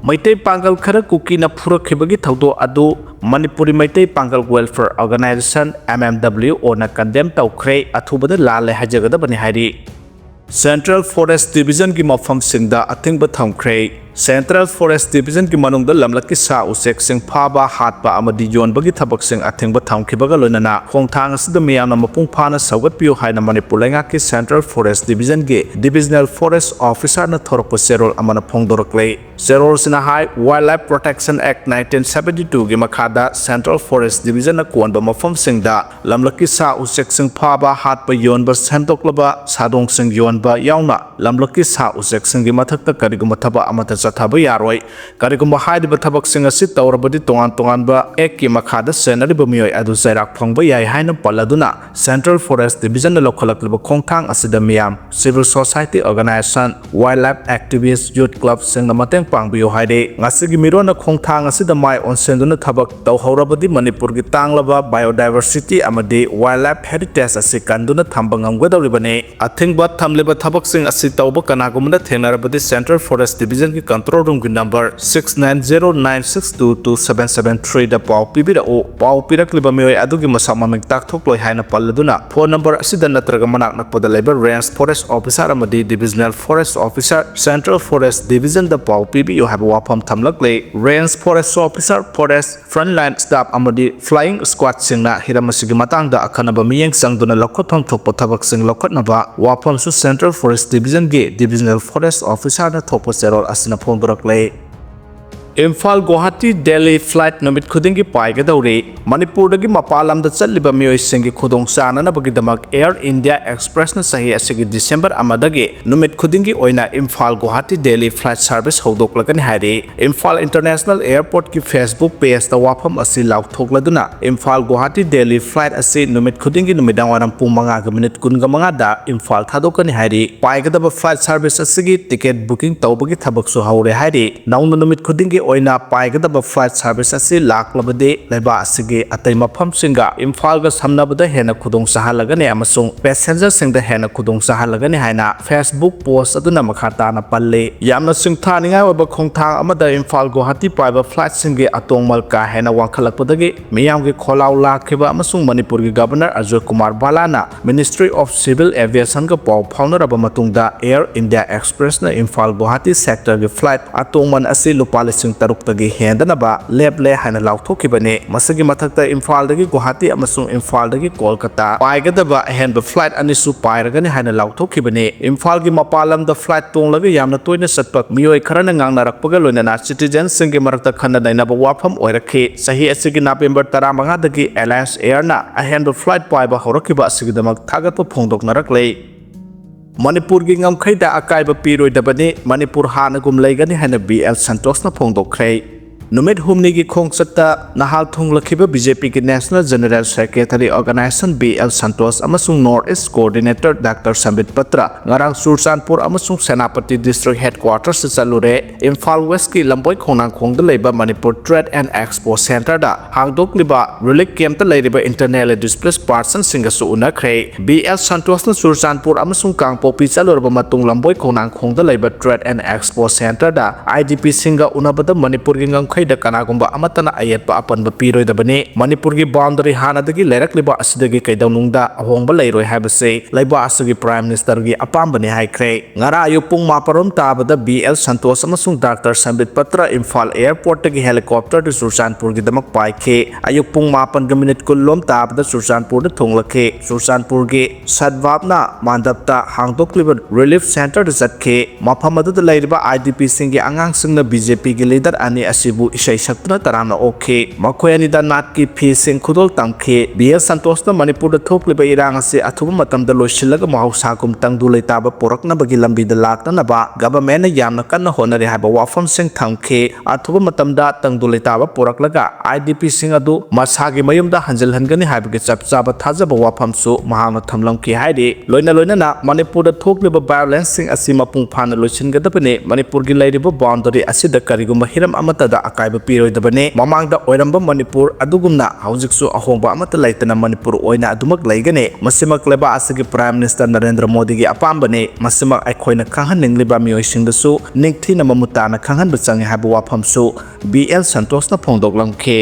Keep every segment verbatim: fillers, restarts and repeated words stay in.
ꯃꯩꯇꯩ ꯄꯥꯡꯒꯜ ꯈꯔ ꯀꯨꯀꯤꯅ ꯐꯨꯔꯛꯈꯤꯕꯒꯤ ꯊꯧꯗꯣꯛ ꯑꯗꯨ ꯃꯅꯤꯄꯨꯔꯤ ꯃꯩꯇꯩ ꯄꯥꯡꯒꯜ Welfare Organisation, M M W O, ꯅ condemn ꯇꯧꯈ꯭ꯔꯦ, ꯑꯊꯨꯕꯗ ꯂꯥꯜꯂꯦ ꯍꯥꯏꯖꯒꯗꯕꯅꯤ ꯍꯥꯏꯔꯤ꯫ Central Forest Division ꯒꯤ ꯃꯐꯝꯁꯤꯡꯗ ꯑꯊꯤꯡꯕ ꯊꯝꯈ꯭ꯔꯦ꯫ Central Forest Division ꯒꯤ ꯃꯅꯨꯡꯗ ꯂꯝꯂꯛꯀꯤ ꯁꯥ ꯎꯆꯦꯛꯁꯤꯡ ꯐꯥꯕ, ꯍꯥꯠꯄ ꯑꯃꯗꯤ ꯌꯣꯟꯕꯒꯤ ꯊꯕꯛꯁꯤꯡ ꯑꯊꯤꯡꯕ ꯊꯝꯈꯤꯕꯒ ꯂꯣꯏꯅꯅ ꯈꯣꯡꯊꯥꯡ ꯑꯁꯤꯗ ꯃꯤꯌꯥꯝꯅ ꯃꯄꯨꯡ ꯐꯥꯅ ꯁꯧꯒꯠꯄꯤꯌꯨ ꯍꯥꯏꯅ ꯃꯅꯤꯄꯨꯔ ꯂꯩꯉꯥꯛꯀꯤ Central Forest Division ꯒꯤ Divisional Forest Officer ꯅ ꯊꯣꯔꯛꯄ ꯆꯦꯔꯣꯜ ꯑꯃꯅ ꯐꯣꯡꯗꯣꯔꯛꯂꯦ꯫ ꯆꯦꯔꯣꯜꯁꯤꯅ ꯍꯥꯏ, Wildlife Protection Act nineteen seventy two ꯒꯤ ꯃꯈꯥꯗ Central Forest Division ꯅ ꯀꯣꯟꯕ ꯃꯐꯝꯁꯤꯡꯗ ꯂꯝꯂꯛꯀꯤ ꯁꯥ ꯎꯆꯦꯛꯁꯤꯡ ꯐꯥꯕ, ꯍꯥꯠꯄ, ꯌꯣꯟꯕ, ꯁꯦꯝꯗꯣꯛꯂꯕ ꯁꯥꯗꯣꯡꯁꯤꯡ ꯌꯣꯟꯕ ꯌꯥꯎꯅ ꯂꯝꯂꯛꯀꯤ ꯁꯥ ꯎꯆꯦꯛꯁꯤꯡꯒꯤ ꯃꯊꯛꯇ ꯀꯔꯤꯒꯨꯝꯕ ꯊꯕꯛ ꯑꯃꯠꯇ ꯆꯠꯊꯕ ꯌꯥꯔꯣꯏ꯫ ꯀꯔꯤꯒꯨꯝꯕ ꯍꯥꯏꯔꯤꯕ ꯊꯕꯛꯁꯤꯡ ꯑꯁꯤ ꯇꯧꯔꯕꯗꯤ ꯇꯣꯉꯥꯟ ꯇꯣꯉꯥꯟꯕ Act ꯀꯤ ꯃꯈꯥꯗ ꯆꯦꯟꯅꯔꯤꯕ ꯃꯤꯑꯣꯏ ꯑꯗꯨ ꯆꯩꯔꯥꯛ ꯐꯪꯕ ꯌꯥꯏ ꯍꯥꯏꯅ ꯄꯜꯂꯗꯨꯅ, Central Forest Division ꯅ ꯂꯧꯈꯠꯂꯛꯂꯤꯕ ꯈꯣꯡꯊꯥꯡ ꯑꯁꯤꯗ ꯃꯤꯌꯥꯝ, civil society organisation, wildlife activist, youth club ꯁꯤꯡꯅ ꯃꯇꯦꯡ ꯄꯥꯡꯕꯤꯌꯨ ꯍꯥꯏꯔꯤ꯫ ꯉꯁꯤꯒꯤ ꯃꯤꯔꯣꯟꯅ ꯈꯣꯡꯊꯥꯡ ꯑꯁꯤꯗ ꯃꯥꯏ ꯑꯣꯟꯁꯤꯟꯗꯨꯅ ꯊꯕꯛ ꯇꯧꯍꯧꯔꯕꯗꯤ ꯃꯅꯤꯄꯨꯔꯒꯤ ꯇꯥꯡꯂꯕ biodiversity ꯑꯃꯗꯤ wildlife heritage ꯑꯁꯤ ꯀꯟꯗꯨꯅ ꯊꯝꯕ ꯉꯝꯒꯗꯧꯔꯤꯕꯅꯤ꯫ ꯑꯊꯤꯡꯕ ꯊꯝꯂꯤꯕ ꯊꯕꯛꯁꯤꯡ ꯑꯁꯤ ꯇꯧꯕ ꯀꯅꯥꯒꯨꯝꯕꯅ ꯊꯦꯡꯅꯔꯕꯗꯤ Central Forest Division ꯒꯤ control room ꯒꯤ number six nine zero nine six two two seven seven three ꯗ ꯄꯥꯎ ꯄꯤꯕꯤꯔꯛꯎ꯫ ꯄꯥꯎ ꯄꯤꯔꯛꯂꯤꯕ ꯃꯤꯑꯣꯏ ꯑꯗꯨꯒꯤ ꯃꯁꯛ ꯃꯃꯤꯡ ꯇꯥꯛꯊꯣꯛꯂꯣꯏ ꯍꯥꯏꯅ ꯄꯜꯂꯗꯨꯅ, phone number ꯑꯁꯤꯗ ꯅꯠꯇ꯭ꯔꯒ ꯃꯅꯥꯛ ꯅꯛꯄꯗ ꯂꯩꯕ Range Forest Officer ꯑꯃꯗꯤ Divisional Forest Officer, Central Forest Division ꯗ ꯄꯥꯎ ꯄꯤꯕꯤꯌꯨ ꯍꯥꯏꯕ ꯋꯥꯐꯝ ꯊꯝꯂꯛꯂꯦ꯫ Range Forest Officer, Forest Frontline Staff ꯑꯃꯗꯤ Flying Squad ꯁꯤꯡꯅ ꯍꯤꯔꯝ ꯑꯁꯤꯒꯤ ꯃꯇꯥꯡꯗ ꯑꯈꯟꯅꯕ ꯃꯤꯠꯌꯦꯡ ꯆꯪꯗꯨꯅ ꯂꯧꯈꯠꯐꯝ ꯊꯣꯛꯄ ꯊꯕꯛꯁꯤꯡ ꯂꯧꯈꯠꯅꯕ ꯋꯥꯐꯝꯁꯨ Central Forest Division ꯒꯤ Divisional Forest Officer ꯅ ꯊꯣꯛꯄ ꯆꯦꯔꯣꯜ ꯑꯁꯤꯅ ꯐꯣꯡꯗꯣꯔꯛꯂꯦ꯫ ꯏꯝꯐꯥꯜ ꯒꯨꯋꯥꯍꯥꯇꯤ ꯗꯦꯜꯂꯤ flight ꯅꯨꯃꯤꯠ ꯈꯨꯗꯤꯡꯒꯤ ꯄꯥꯏꯒꯗꯧꯔꯤ꯫ ꯃꯅꯤꯄꯨꯔꯗꯒꯤ ꯃꯄꯥꯟ ꯂꯝꯗ ꯆꯠꯂꯤꯕ ꯃꯤꯑꯣꯏꯁꯤꯡꯒꯤ ꯈꯨꯗꯣꯡ ꯆꯥꯅꯅꯕꯒꯤꯗꯃꯛ Air India Express ꯅ ꯆꯍꯤ ꯑꯁꯤꯒꯤ December ꯑꯃꯗꯒꯤ ꯅꯨꯃꯤꯠ ꯈꯨꯗꯤꯡꯒꯤ ꯑꯣꯏꯅ ꯏꯝꯐꯥꯜ ꯒꯨꯋꯥꯍꯥꯇꯤ ꯗꯦꯜꯂꯤ flight service ꯍꯧꯗꯣꯛꯂꯒꯅꯤ ꯍꯥꯏꯔꯤ꯫ ꯏꯝꯐꯥꯜ International Airport ꯀꯤ Facebook page ꯇ ꯋꯥꯐꯝ ꯑꯁꯤ ꯂꯥꯎꯊꯣꯛꯂꯗꯨꯅ ꯏꯝꯐꯥꯜ ꯒꯨꯋꯥꯍꯥꯇꯤ ꯗꯦꯜꯂꯤ flight ꯑꯁꯤ ꯅꯨꯃꯤꯠ ꯈꯨꯗꯤꯡꯒꯤ ꯅꯨꯃꯤꯗꯥꯡ ꯋꯥꯏꯔꯝ ꯄꯨꯡ ꯃꯉꯥꯒ ꯃꯤꯅꯤꯠ ꯀꯨꯟꯒ ꯃꯉꯥꯗ ꯏꯝꯐꯥꯜ ꯊꯥꯗꯣꯛꯀꯅꯤ ꯍꯥꯏꯔꯤ꯫ ꯄꯥꯏꯒꯗꯕ flight service ꯑꯁꯤꯒꯤ ticket booking ꯇꯧꯕꯒꯤ ꯊꯕꯛꯁꯨ ꯍꯧꯔꯦ ꯍꯥꯏꯔꯤ꯫ ꯅꯧꯅ ꯅꯨꯃꯤꯠ ꯈꯨꯗꯤꯡꯒꯤ ꯑꯣꯏꯅ ꯄꯥꯏꯒꯗꯕ flight service ꯑꯁꯤ ꯂꯥꯛꯂꯕꯗꯤ ꯂꯩꯕꯥꯛ ꯑꯁꯤꯒꯤ ꯑꯇꯩ ꯃꯐꯝꯁꯤꯡꯒ ꯏꯝꯐꯥꯜꯒ ꯁꯝꯅꯕꯗ ꯍꯦꯟꯅ ꯈꯨꯗꯣꯡ ꯆꯥꯍꯜꯂꯒꯅꯤ ꯑꯃꯁꯨꯡ passengerꯁꯤꯡꯗ ꯍꯦꯟꯅ ꯈꯨꯗꯣꯡ ꯆꯥꯍꯜꯂꯒꯅꯤ ꯍꯥꯏꯅ Facebook post ꯑꯗꯨꯅ ꯃꯈꯥ ꯇꯥꯅ ꯄꯜꯂꯤ꯫ ꯌꯥꯝꯅ ꯁꯤꯡꯊꯥꯅꯤꯡꯉꯥꯏ ꯑꯣꯏꯕ ꯈꯣꯡꯊꯥꯡ ꯑꯃꯗ ꯏꯝꯐꯥꯜ ꯒꯨꯋꯥꯍꯥꯇꯤ ꯄꯥꯏꯕ flightꯁꯤꯡꯒꯤ ꯑꯇꯣꯡꯃꯜ ꯀꯥ ꯍꯦꯟꯅ ꯋꯥꯡꯈꯠꯂꯛꯄꯗꯒꯤ ꯃꯤꯌꯥꯝꯒꯤ ꯈꯣꯜꯂꯥꯎ ꯂꯥꯛꯈꯤꯕ ꯑꯃꯁꯨꯡ ꯃꯅꯤꯄꯨꯔꯒꯤ Governor Ajoy Kumar ꯚꯥꯂꯥꯅ Ministry of Civil Aviationꯒ ꯄꯥꯎ ꯐꯥꯎꯅꯔꯕ ꯃꯇꯨꯡꯗ Air India Expressꯅ Imphal Guwahati sectorꯒꯤ flight ꯑꯇꯣꯡꯃꯟ ꯑꯁꯤ ꯂꯨꯄꯥ ꯂꯤꯁꯤꯡ ꯇꯔꯨꯛꯇꯒꯤ ꯍꯦꯟꯗꯅꯕ ꯂꯦꯞꯂꯦ ꯍꯥꯏꯅ ꯂꯥꯎꯊꯣꯛꯈꯤꯕꯅꯤ꯫ ꯃꯁꯤꯒꯤ ꯃꯊꯛꯇ ꯏꯝꯐꯥꯜꯗꯒꯤ ꯒꯨꯋꯥꯍꯥꯇꯤ ꯑꯃꯁꯨꯡ ꯏꯝꯐꯥꯜꯗꯒꯤ ꯀꯣꯜꯀꯇꯥ ꯄꯥꯏꯒꯗꯕ ꯑꯍꯦꯟꯕ flight ꯑꯅꯤꯁꯨ ꯄꯥꯏꯔꯒꯅꯤ ꯍꯥꯏꯅ ꯂꯥꯎꯊꯣꯛꯈꯤꯕꯅꯤ꯫ ꯏꯝꯐꯥꯜꯒꯤ ꯃꯄꯥꯟ ꯂꯝꯗ flight ꯇꯣꯡꯂꯒ ꯌꯥꯝꯅ ꯇꯣꯏꯅ ꯆꯠꯄ ꯃꯤꯑꯣꯏ ꯈꯔꯅ ꯉꯥꯡꯅꯔꯛꯄꯒ ꯂꯣꯏꯅꯅ citizenꯁꯤꯡꯒꯤ ꯃꯔꯛꯇ ꯈꯟꯅ ꯅꯩꯅꯕ ꯋꯥꯐꯝ ꯑꯣꯏꯔꯛꯈꯤ꯫ ꯆꯍꯤ ꯑꯁꯤꯒꯤ November ꯇꯔꯥꯃꯉꯥꯗꯒꯤ Alliance Airꯅ ꯑꯍꯦꯟꯕ flight ꯄꯥꯏꯕ ꯍꯧꯔꯛꯈꯤꯕ ꯑꯁꯤꯒꯤꯗꯃꯛ ꯊꯥꯒꯠꯄ ꯐꯣꯡꯗꯣꯛꯅꯔꯛꯂꯦ꯫ ꯃꯅꯤꯄꯨꯔꯒꯤ ꯉꯝꯈꯩꯗ ꯑꯀꯥꯏꯕ ꯄꯤꯔꯣꯏꯗꯕꯅꯤ, ꯃꯅꯤꯄꯨꯔ ꯍꯥꯟꯅꯒꯨꯝ ꯂꯩꯒꯅꯤ ꯍꯥꯏꯅ ꯕꯤ ꯑꯦꯜ ꯁꯟꯇꯣꯁꯅ ꯐꯣꯡꯗꯣꯛꯈ꯭ꯔꯦ꯫ ꯅꯨꯃꯤꯠ ꯍꯨꯝꯅꯤꯒꯤ ꯈꯣꯡꯆꯠꯇ ꯅꯍꯥꯜ ꯊꯨꯡꯂꯈꯤꯕ BJPꯒꯤ National General Secretary Organization B L Santosh ꯑꯃꯁꯨꯡ North East Coordinator Doctor ꯁꯝꯕꯤꯠ Patra ꯉꯔꯥꯡ ꯆꯨꯔꯆꯥꯟꯄꯨꯔ ꯑꯃꯁꯨꯡ ꯁꯦꯅꯥꯄꯇꯤ District Headquartersꯇ ꯆꯠꯂꯨꯔꯦ꯫ ꯏꯝꯐꯥꯜ Westꯀꯤ ꯂꯝꯕꯣꯏ ꯈꯣꯡꯅꯥꯡꯈꯣꯡꯗ ꯂꯩꯕ Manipur Trade and Expo Centreꯗ ꯍꯥꯡꯗꯣꯛꯂꯤꯕ relief campꯇ ꯂꯩꯔꯤꯕ internally displaced personꯁꯤꯡꯒꯁꯨ ꯎꯅꯈ꯭ꯔꯦ꯫ ꯕꯤ ꯑꯦꯜ ꯁꯟꯇꯣꯁꯅ ꯆꯨꯔꯆꯥꯟꯄꯨꯔ ꯑꯃꯁꯨꯡ ꯀꯥꯡꯄꯣꯛꯄꯤ ꯆꯠꯂꯨꯔꯕ ꯃꯇꯨꯡ ꯂꯝꯕꯣꯏ ꯈꯣꯡꯅꯥꯡꯈꯣꯡꯗ ꯂꯩꯕ Trade and Expo Centreꯗ IDPꯁꯤꯡꯒ ꯎꯅꯕꯗ ꯃꯅꯤꯄꯨꯔꯒꯤ ꯉꯝꯈꯩꯗ ꯀꯅꯥꯒꯨꯝꯕ ꯑꯃꯠꯇꯅ ꯑꯌꯦꯠꯄ ꯑꯄꯟꯕ ꯄꯤꯔꯣꯏꯗꯕꯅꯤ꯫ ꯃꯅꯤꯄꯨꯔꯒꯤ boundary ꯍꯥꯟꯅꯗꯒꯤ ꯂꯩꯔꯛꯂꯤꯕ ꯑꯁꯤꯗꯒꯤ ꯀꯩꯗꯧꯅꯨꯡꯗ ꯑꯍꯣꯡꯕ ꯂꯩꯔꯣꯏ ꯍꯥꯏꯕꯁꯤ ꯂꯩꯕꯥꯛ ꯑꯁꯤꯒꯤ Prime Ministerꯒꯤ ꯑꯄꯥꯝꯕꯅꯤ ꯍꯥꯏꯈ꯭ꯔꯦ꯫ ꯉꯔꯥꯡ ꯑꯌꯨꯛ ꯄꯨꯡ ꯃꯥꯄꯟ ꯔꯣꯝ ꯇꯥꯕꯗ ꯕꯤ ꯑꯦꯜ ꯁꯟꯇꯣꯁ ꯑꯃꯁꯨꯡ ꯗꯥꯛꯇꯔ ꯁꯝꯕꯤꯠ ꯄꯇ꯭ꯔ ꯏꯝꯐꯥꯜ airportꯇꯒꯤ helicopterꯗ ꯆꯨꯔꯆꯥꯟꯄꯨꯔꯒꯤꯗꯃꯛ ꯄꯥꯏꯈꯤ꯫ ꯑꯌꯨꯛ ꯄꯨꯡ ꯃꯥꯄꯟꯒ minute ꯀꯨꯟ ꯂꯣꯝ ꯇꯥꯕꯗ ꯆꯨꯔꯆꯥꯟꯄꯨꯔꯗ ꯊꯨꯡꯂꯛꯈꯤ꯫ ꯆꯨꯔꯆꯥꯟꯄꯨꯔꯒꯤ ꯁꯠꯚꯥꯕꯅꯥ ꯃꯥꯟꯗꯞꯇ ꯍꯥꯡꯗꯣꯛꯂꯤꯕ relief centreꯗ ꯆꯠꯈꯤ꯫ ꯃꯐꯝ ꯑꯗꯨꯗ ꯂꯩꯔꯤꯕ IDPꯁꯤꯡꯒꯤ ꯑꯉꯥꯡꯁꯤꯡꯅ BJPꯒꯤ leader ꯑꯅꯤ ꯑꯁꯤꯕꯨ ꯏꯁꯩ ꯁꯛꯇꯨꯅ ꯇꯔꯥꯝꯅ ꯑꯣꯛꯈꯤ꯫ ꯃꯈꯣꯏ ꯑꯅꯤꯗ ꯅꯥꯠꯀꯤ ꯐꯤꯁꯤꯡ ꯈꯨꯗꯣꯜ ꯇꯝꯈꯤ꯫ ꯕꯤ ꯑꯦꯜ ꯁꯟꯇꯣꯁꯅ ꯃꯅꯤꯄꯨꯔꯗ ꯊꯣꯛꯂꯤꯕ ꯏꯔꯥꯡ ꯑꯁꯤ ꯑꯊꯨꯕ ꯃꯇꯝꯗ ꯂꯣꯏꯁꯤꯜꯂꯒ ꯃꯍꯧꯁꯥꯒꯨꯝ ꯇꯪꯗꯨ ꯂꯩꯇꯥꯕ ꯄꯨꯔꯛꯅꯕꯒꯤ ꯂꯝꯕꯤꯗ ꯂꯥꯛꯅꯅꯕ ꯒꯚꯔꯟꯃꯦꯟꯠꯅ ꯌꯥꯝꯅ ꯀꯟꯅ ꯍꯣꯠꯅꯔꯤ ꯍꯥꯏꯕ ꯋꯥꯐꯝꯁꯤꯡ ꯊꯝꯈꯤ꯫ ꯑꯊꯨꯕ ꯃꯇꯝꯗ ꯇꯪꯗꯨ ꯂꯩꯇꯥꯕ ꯄꯨꯔꯛꯂꯒ ꯑꯥꯏ ꯗꯤ ꯄꯤꯁꯤꯡ ꯑꯗꯨ ꯃꯁꯥꯒꯤ ꯃꯌꯨꯝꯗ ꯍꯟꯖꯤꯜꯍꯟꯒꯅꯤ ꯍꯥꯏꯕꯒꯤ ꯆꯞ ꯆꯥꯕ ꯊꯥꯖꯕ ꯋꯥꯐꯝꯁꯨ ꯃꯍꯥꯛꯅ ꯊꯝꯂꯝꯈꯤ ꯍꯥꯏꯔꯤ꯫ ꯂꯣꯏꯅ ꯂꯣꯏꯅꯅ ꯃꯅꯤꯄꯨꯔꯗ ꯊꯣꯛꯂꯤꯕ ꯚꯥꯏꯑꯣꯂꯦꯟꯁꯁꯤꯡ ꯑꯁꯤ ꯃꯄꯨꯡ ꯐꯥꯅ ꯂꯣꯏꯁꯤꯟꯒꯗꯕꯅꯤ꯫ ꯃꯅꯤꯄꯨꯔꯒꯤ ꯂꯩꯔꯤꯕ ꯕꯥꯎꯟꯗꯔꯤ ꯑꯁꯤꯗ ꯀꯔꯤꯒꯨꯝꯕ ꯍꯤꯔꯝ ꯑꯃꯠꯇꯗ ꯑꯀꯥꯏꯕ ꯄꯤꯔꯣꯏꯗꯕꯅꯤ꯫ ꯃꯃꯥꯡꯗ ꯑꯣꯏꯔꯝꯕ ꯃꯅꯤꯄꯨꯔ ꯑꯗꯨꯒꯨꯝꯅ ꯍꯧꯖꯤꯛꯁꯨ ꯑꯍꯣꯡꯕ ꯑꯃꯠꯇ ꯂꯩꯇꯅ ꯃꯅꯤꯄꯨꯔ ꯑꯣꯏꯅ ꯑꯗꯨꯃꯛ ꯂꯩꯒꯅꯤ꯫ ꯃꯁꯤꯃꯛ ꯂꯩꯕꯥꯛ ꯑꯁꯤꯒꯤ ꯄ꯭ꯔꯥꯏꯝ ꯃꯤꯅꯤꯁꯇꯔ ꯅꯔꯦꯟꯗ꯭ꯔ ꯃꯣꯗꯤꯒꯤ ꯑꯄꯥꯝꯕꯅꯤ꯫ ꯃꯁꯤꯃꯛ ꯑꯩꯈꯣꯏꯅ ꯈꯪꯍꯟꯅꯤꯡꯂꯤꯕ ꯃꯤꯑꯣꯏꯁꯤꯡꯗꯁꯨ ꯅꯤꯡꯊꯤꯅ ꯃꯃꯨꯠ ꯇꯥꯅ ꯈꯪꯍꯟꯕ ꯆꯪꯏ ꯍꯥꯏꯕ ꯋꯥꯐꯝꯁꯨ ꯕꯤ ꯑꯦꯜ ꯁꯟꯇꯣꯁꯅ ꯐꯣꯡꯗꯣꯛꯂꯝꯈꯤ꯫